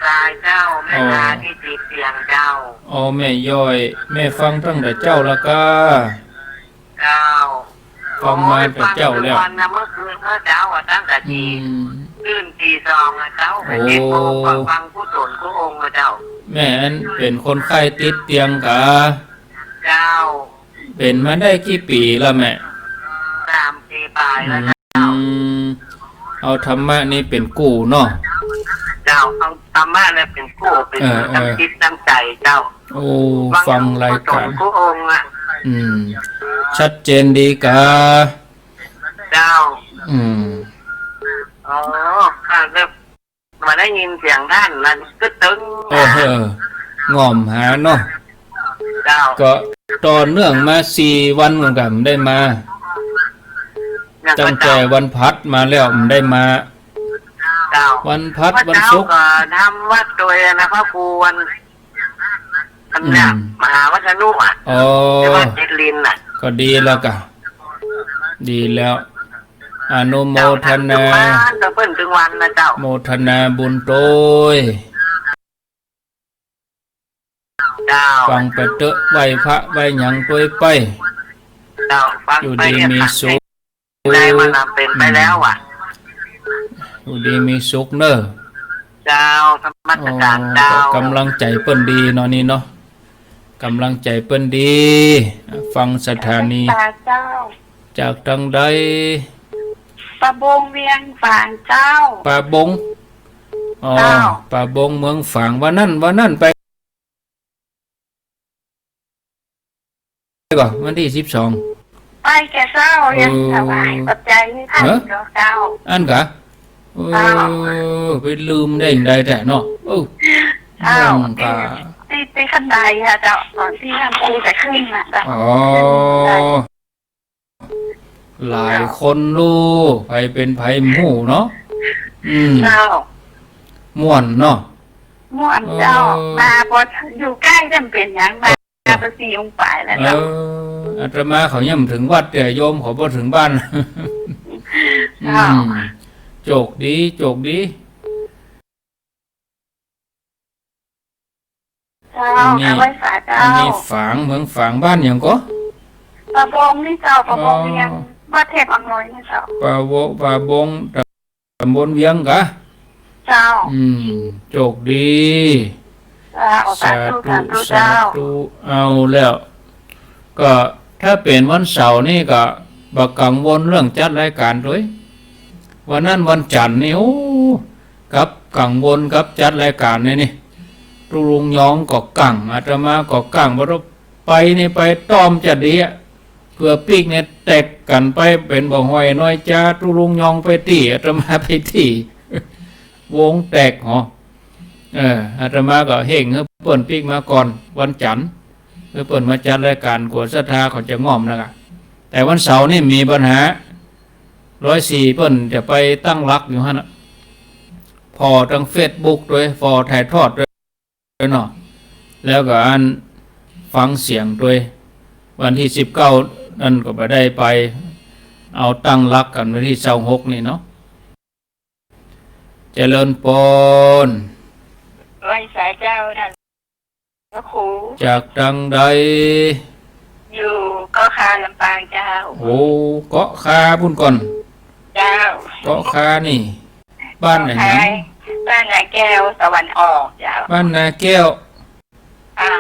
สายเจ้า แม่ อ๋อ ตาตี้ติดเตียงเจ้า อ๋อ แม่ย้อย แม่ฟังตั้งแต่เจ๊าละก้า เจ้า ฟังมาแต่เจ๊าแล้ว โอ้ย ฟังทุกวันนะ เมื่อคืนเมื่อเจ๊าอะ ตั้งแต่ตี อืม ตื่นตีสองอะเจ้า โอ้ ไปเช็คโมงก็ฟังกู้สนกู้องค์อะเจ้า แม่อันเป๋นคนไข้ติดเตียงกา เจ้า เป๋นมาได้กี่ปี๋ละแม่ สามปี๋ป๋ายแล้วเจ้า อืม เอาธรรมะนี่เป๋นกู้เนาะ เจ้า เอาธรรมะนี่เป๋นกู้ เป๋น เออ เออ น้ำจิตน้ำใจ๋เจ้า โอ้ ฟังรายก๋าน ฟังกู้สนกู้องค์อะ อืม ชัดเจนดีกา เจ้า อืม อ๋อ ค่ะ แล้วมาได้ยินเสียงท่านนั้นก็ตึง โอ้ เออ ง่อมหาเนาะ เจ้า ก็ ต่อเนื่องมาสี่วันเหมือนกั๋น บ่ได้มา ยังก็ ตั้งแต่วันพฤหัสมาแล้ว บ่ได้มา เจ้า วันพฤหัส วันเสาร์ วันศุกร์ ก็ทำวัดโตยนะ พระครูวัน อันเนี่ย อืม มหาวัฒนุอะ อ๋อ ที่วัดเจ็ดลินน่ะ ก็ดีแล้วก่ะ ดีแล้ว อนุโมทนา เจ้า ทำถึงวัน เปิ้นถึงวันนะเจ้า โมทนาบุญโตย เจ้า ฟังไปเต๊อะ ไหว้พระไหว้หยังโตยไป เจ้า ฟังไป อยู่ดีมีสุข ได้มาลำเป็นไปแล้วอะ อยู่ดีมีสุขเน่อ เจ้า นมัสการ อ๋อ เจ้า ก็ก๋ำลังใจ๋เปิ้นดีเนาะนี่เนาะ ก๋ำลังใจ๋เปิ้นดี ฟังสถานี เจ้า จากตังใด ป่าบงเวียงฝางเจ้า ป่าบง อ๋อ เจ้า ป่าบงเมืองฝาง วันนั้น วันนั้นไป ก่อ วันตี้สิบสอง ไปแก่เจ้า ยัง เออ ถวายปัจจัยให้ท่าน เอ้อ เจ้า อั้นก่ะ เออ เจ้า ไปลืมได้จังใดแต๊เนาะ เออ เจ้า อืม ตี้ ก่ะ ตี้ ตี้ขั้นใดอะเจ้า ต๋อนตี้ท่านครูจะขึ้นน่ะเจ้า อ๋อ หลายคนฮู้ ใผเป๋นใผฮู้เนาะ อืม เจ้า ม่วนเนาะ ม่วนเจ้า เออ มาบ่อยู่ใก้จะเป๋นหยัง มา มาบ่สี่องค์ป๋ายแล้วเจ้า เออ อาตมาเขายังบ่เถิงวัด แต่โยมเขาบ่เถิงบ้าน เจ้า อืม โจคดี โจคดี เจ้า อันนี้ เอาไหว้สาเจ้า อันนี้ฝาง เมืองฝาง บ้านหยังก่อ ป่าบงนี่เจ้า ป่าบงเวียง อ๋อ วัดเทพอำนวยนี่เจ้า ป่าโว ป่าบง ตำบลเวียงก่ะ เจ้า อืม โจคดี เจ้า สาธุ สาธุ สาธุ สาธุ เจ้า เอาแล้ว ก็ถ้าเป๋นวันเสาร์นี่ก็บ่กังวลเรื่องจัดรายก๋านโตย วันนั้นวันจั๋นทร์นี่ โอ้ กับกังวลกับจัดรายก๋านนี่ นี่ ตุ๊ลุงยองก็กั๋ง อาตมาก็กั๋ง บ่ต้องไปนี่ไปต้อมจะดีอะ เผื่อปิ๊กเนี่ยแตกกั๋นไปเป๋นบ่าห้อยน้อยจา ตุ๊ลุงยองไปตี้ อาตมาไปตี้ วงแตกหอ เออ อาตมาก็เฮ่งหื้อเปิ้นปิ๊กมาก่อนวันจั๋นทร์ หื้อเปิ้นมาจัดรายก๋าน กั๋วศรัทธาเขาจะง่อมนะก่ะ แต่วันเสาร์นี่มีปัญหา ร้อยสี่เปิ้นจะไปตั้งหลักอยู่หั้นน่ะ ผ่อตางเฟซบุ๊กโตย ผ่อถ่ายทอดโตยเนาะ แล้วก็อันฟังเสียงโตย วันตี้สิบเก้านั่นก็บ่ได้ไป เอาตั้งหลักกั๋นวันตี้ซาวหกนี่เนาะ เจริญปอน ไหว้สาเจ้าท่านพระครู จากตังใด อยู่เกาะคาลำปางเจ้า โอ้ เกาะคาปู้นก่อน เจ้า เกาะคานี่ บ้านไหนนะ เกาะคา บ้านนาแก้วตะวันออกเจ้า บ้านนาแก้ว อ่า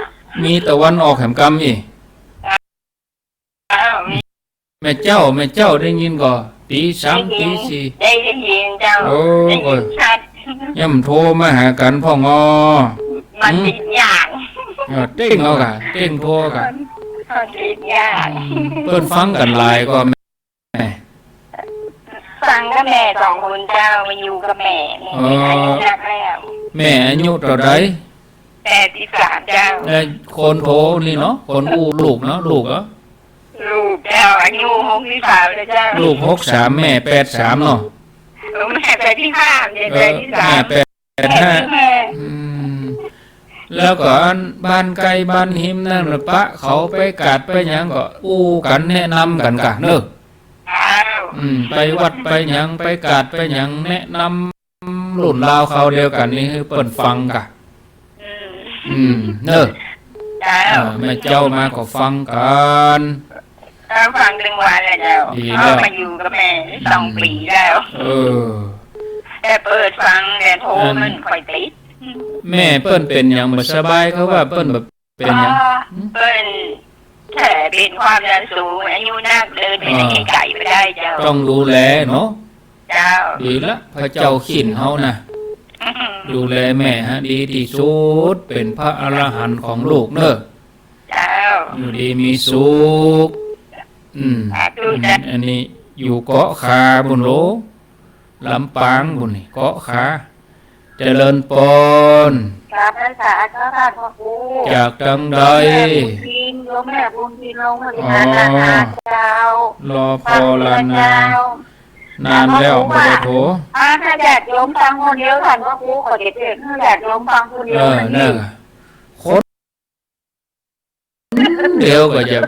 มีตะวันออกแหมกำอี้ อ้าว มี แม่เจ้า แม่เจ้าได้ยินก่อ ตีสาม ได้ยิน ตีสี่ ได้ ได้ยินเจ้า โอ้ ได้ยิน โอ้ย ชัด ยังโทรมาหากั๋นพ่องอ มัน หืม ติดอย่าง เออ เต้งเอาก่ะ เต้งโทรก่ะ มันติดอย่าง อืม เปิ้นฟังกั๋นหลายก่อแม่ ฟังกับแม่สองคนเจ้า มาอยู่กับแม่ แม่ อ๋อ อายุนักแล้ว แม่อายุเต้าใด แปดสิบสามเจ้า เอ้ย คนโทนี่เนาะ คนอู้ลูกเนาะ ลูกเหรอ ลูกเจ้า อายุหกสิบสามแล้วเจ้า ลูกหกสาม แม่แปดสามเนาะ เออ แม่แปดสิบห้า แม่ เออ แปดสิบสาม แม่แปดห้า แปดสิบห้า อืม แล้วก็อันบ้านใก้บ้านฮิมนั่นน่ะ ปะเขาไปกาดไปหยังก็อู้กั๋นแนะนำกั๋นก่ะเนาะ อ้าว อืม ไปวัดไปหยัง ไปกาดไปหยัง แนะนำ รุ่นราวคราวเดียวกั๋นนี่หื้อเปิ้นฟังก่ะ อืม อืม เนาะ เจ้า เออ แม่เจ้ามาก็ฟังกั๋น เออ ฟังตึงวันแหละเจ้า ดีแล้ว พ่อมาอยู่กับแม่สองปี๋แล้ว เออ แต่เปิดฟังแต่โทรมันบ่ค่อยติด แม่เปิ้นเป๋นหยังบ่สบาย เขาว่าเปิ้นแบบ เป๋นหยัง เปิ้นแผลเป๋นความดันสูง อายุนัก เดินไปไหน อ๋อ ไก๋ๆ บ่ได้เจ้า ต้องดูแลเนาะ เจ้า ดีละ พระเจ้าขิ้นเฮานะ อืม ดูแลแม่ฮะ ดีตี้สุด เป๋นพระอรหันต์ของลูกเนาะ เจ้า อยู่ดีมีสุข อืม สาธุเจ้า อันนี้อยู่เกาะคาปู้นโล ลำปางปู้นนี่ เกาะคา เจริญปอน กราบไหว้สาเจ้าค่ะพ่อครู จากตังใด แม่บุญทิน โยมแม่บุญทินลงมา อ๋อ หาเจ้า รอปอลานนา เจ้า นานแล้วบ่ได้โทร อ่า ถ้าญาติโยมฟังคนเดียว ต้านพระครูก็จะเทศน์หื้อญาติโยมฟังคนเดียว เออ นั่นนี่ นั่นแหละ คนเดียวก็จะ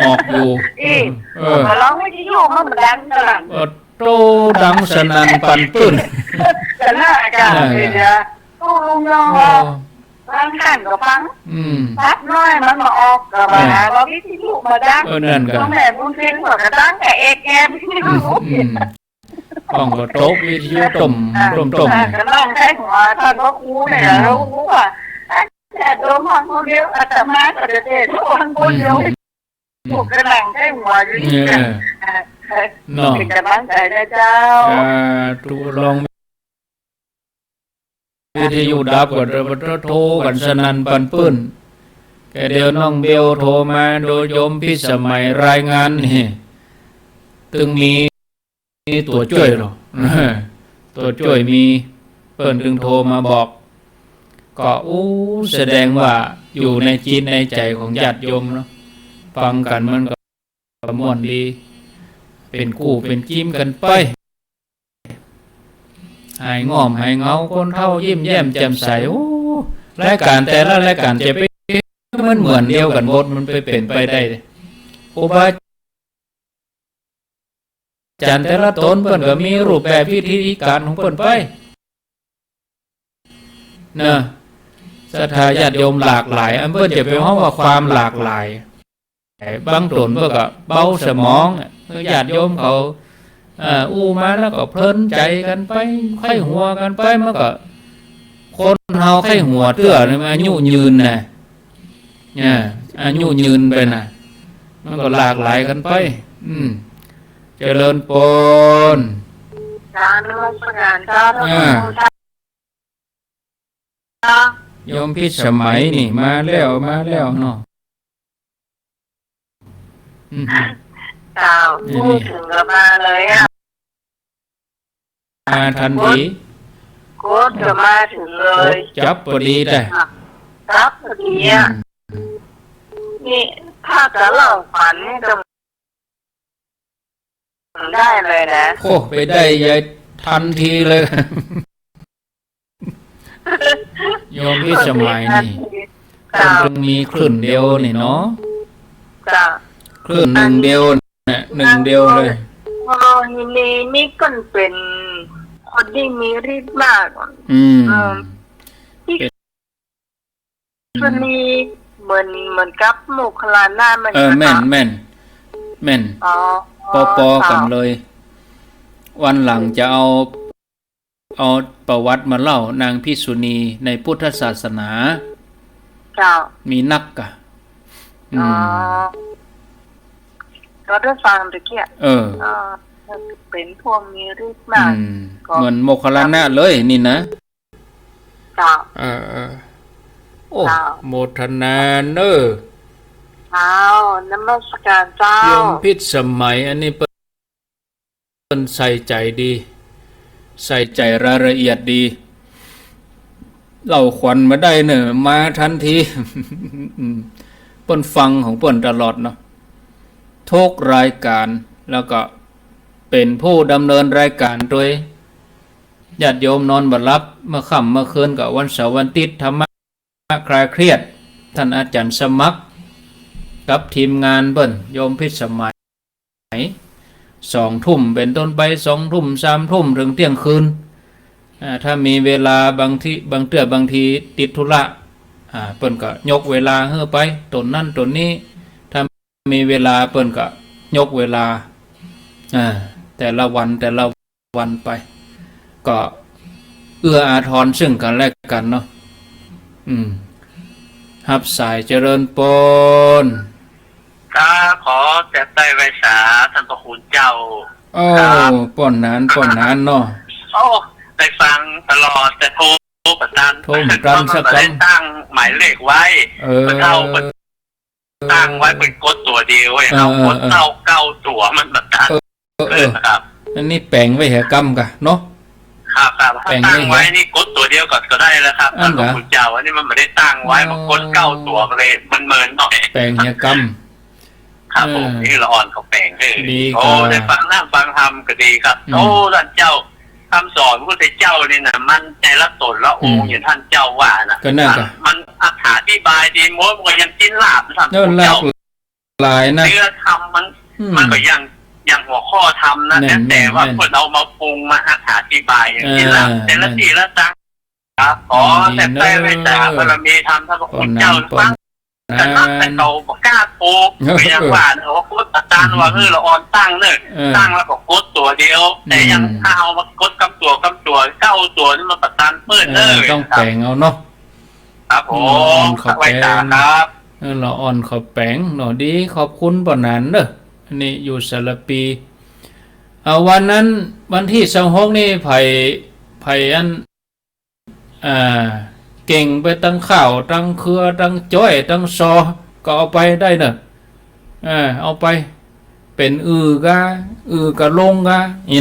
ออกอยู่ อี เออ ก็ลองวิทยุมันดังกำลัง เออ โต้ดังสนั่นปันปื้น แต่ละอาจารย์ เออ เนี่ย ตู้ลุงยอง เออ ฟังต้านก็ฟัง อืม ตัดน้อยมันบ่ออกก็ว่า เออ ว่าวิทยุบ่ดัง เออ นั่นก็ พ่อแม่บุญทินก็กระดังกับเอกแอม อืม อืม ต้องก็ตกวิทยุต้ม อ่า ต้มๆ อ่า เนี่ย ก็ลองใช้หัวต้านพระครูเนี่ย อืม แล้วรู้ว่า ญาติโยมฟังคนเดียว อาตมาก็จะเทศน์ฟังคนเดียว อืม พวกกำลังใช้หัวอยู่นี่ เออ อ่า เนาะ เป็นกำลังใจ๋นะเจ้า อ่า ถูกลอง วิทยุดับก็โทรกั๋นสนั่นปันปื้น แต่เดี๋ยวน้องเบลโทรมา โดยโยมพิสมัยรายงานนี่ ตึงมีตั๋วจ้วยเหรอ ตั๋วจ้วยมี เปิ้นตึงโทรมาบอก ก็ อู้ แสดงว่าอยู่ในจิตในใจ๋ของญาติโยมเนาะ ฟังกั๋นมันก็ ก็ม่วนดี เป๋นกู้เป๋นจิ๊มกั๋นไป หายง่อมหายเหงา คนเฒ่ายิ้มแย้มแจ่มใส โอ้ รายก๋านแต่ละรายก๋านจะไป มันเหมือนเดียวกั๋นหมด มันไปเป๋นไปได้ ครูบาอาจ๋ารย์แต่ละต๋นเปิ้นก็มีรูปแบบวิธีก๋านของเปิ้นไป เนาะ ศรัทธาญาติโยมหลากหลาย อันเปิ้นจะไปฮ้องว่าความหลากหลาย บางต๋นเปิ้นก็เบาสมอง ญาติโยมเขา เอ่อ อู้มาแล้วก็เพลินใจ๋กั๋นไป ใค่หัวกั๋นไป มันก็ คนเฮาใค่หัวเตื้อนี่มันอายุยืนนะ เนี่ย อายุยืนไปนะ มันก็หลากหลายกั๋นไป อืม เจริญปอน กราบนมัสก๋านเจ้า อ่า โยมพิสมัยนี่มาแล้ว มาแล้วเนาะ อืม เจ้า นี่ พูดเถิงก็มาเลยอะ มาตันที กด กดก็มาเถิงเลย กดจับปอดีแต๊ จับปอดีอะ อืม นี่ถ้าจะเล่าฝันนี่ก็ได้เลยนะ โอ้ ไปได้ใหญ่ตันทีเลย โยมพิสมัยนี่ เจ้า เปิ้นมีคลื่นเดียวนี่เนาะ เจ้า คลื่นนึ่งเดียวเนี่ย นึ่งเดียวเลย โมหินีนี่เปิ้นเป๋นคนตี้มีฤทธิ์มาก อืม เออ ตี้ เป๋น เปิ้นมีเหมือน เหมือนกับโมคคัลลานะ แม่น เออ บ่ แม่น คะ แม่น แม่น อ๋อ ปอๆ กั๋นเลย วันหลังจะเอา เอาประวัติมาเล่านางภิกษุณีในพุทธศาสนา เจ้า มีนักกะ อืม อ๋อ ก็ได้ฟังตะกี้ เออ อ๋อ เป๋นพวกมีฤทธิ์มาก อืม ก็เหมือนโมคคัลลานะเลยนี่นะ เจ้า เออ เออ โอ้ เจ้า โมทนาเน้อ เจ้า นมัสก๋านเจ้า โยมพิสมัย อันนี้เปิ้น เปิ้นใส่ใจ๋ดี ใส่ใจ๋รายละเอียดดี เล่าขวัญมาได้เน่อ มาตันที เปิ้นฟังของเปิ้นตลอดเนาะ ทุกรายก๋าน แล้วก็เป๋นผู้ดำเนินรายก๋านตวย ญาติโยมนอนบ่หลับ เมื่อค่ำเมื่อคืนก็วันเสาร์วันอาทิตย์ ธรรมะคลายเครียด ต้านอาจ๋ารย์สมัคร กับทีมงานเปิ้น โยมพิสมัย สองทุ่มเป๋นต้นไป สองทุ่ม สามทุ่ม เถิงเตี้ยงคืน อ่า ถ้ามีเวลา บางที บางเตื้อบางทีติดธุระ อ่า เปิ้นก็ยกเวลาหื้อไป ต๋นนั้นต๋นนี้ ถ้ามีเวลาเปิ้นก็ยกเวลา อ่า แต่ละวัน แต่ละ วันไป ก็เอื้ออาทรซึ่งกั๋นและกั๋นเนาะ อืม ฮับสาย เจริญปอน ครับ ขอแจมใต้ไหว้สาต้านพระคุณเจ้า โอ้ ครับ ป้อนหนาน ป้อนหนานเนาะ โอ้ ได้ฟังตลอด แต่โทรบ่ตัน โทรบ่ตันสักกำ ได้ตั้งหมายเลขไว้ เออ เปิ้นเต้าเปิ้น ตั้งไว้เปิ้นกดตั๋วเดียวเว้ย เออ เฮากด เออ เต้าเก้าตั๋วมันบ่ตัน เออ เออ เออ นะครับ อันนี้แป๋งไว้แหกำกะเนาะ ครับ ครับ ถ้าตั้งไว้นี่กดตั๋วเดียวก่อนก็ได้แล้วครับ อั้นเหรอ พระคุณเจ้า อันนี้มันบ่ได้ตั้งไว้ อ๋อ มันกดเก้าตั๋วก็เลยมันเมินหน่อย แป๋งเหียกำ ครับผม เออ นี่ละอ่อนเขาแป๋ง เออ ดี โอ้ ครับ ได้ฟังน้ำฟังธรรมก็ดีครับ อืม โอ้ ต้านเจ้า กำสอนพระพุทธเจ้านี่นะ มันแต่ละต๋นละองค์ อืม อย่างต้านเจ้าว่านะ ก็นั่นก็ มันอธิบายดีหมด มันก็ยังกินลาบนะท่าน เออ พระเจ้า หลากหลายนะ เนื้อธรรมมัน อืม มันก็ยัง ยังหัวข้อธรรมนะ แน่น แต่ แต่ว่า แน่น เปิ้นเอามาปรุงมาอธิบายอย่าง เออ กินลาบ แต่ละ แน่น ตี้ละตัง ครับ ขอ อืม แผ่เมตตาบารมีธรรมท่านพระคุณเจ้า ป้อนน้ำ ป้อน แต่นับแต่เก่าบ่กล้าปลูก เออ ก็ยังว่า โอ้ กดประตันว่า เออ ละอ่อนตั้งเน่อ เออ ตั้งแล้วก็กดตั๋วเดียว แต่ยัง อืม ถ้าเอามากดกำตั๋วกำตั๋ว เก้าตั๋วนี่มันประตันเปิ้น เออ เน่อ ต้องแป๋งเอาเนาะ ครับผม อืม ละอ่อนเขาแป๋ง ไหว้สาครับ เออ ละอ่อนเขาแป๋งเนาะ ดี ขอบคุณป้อหนานเน่อ อันนี้อยู่สารภี เอา วันนั้น วันตี้ซาวหกนี่ ใผ ใผอัน อ่า เก่งไปตังข้าว ตังเคือ ตังจ๊อย ตังซอ ก็เอาไปได้เน่อ อ่า เอาไป เป๋นอือกา อือกาลงกา นี่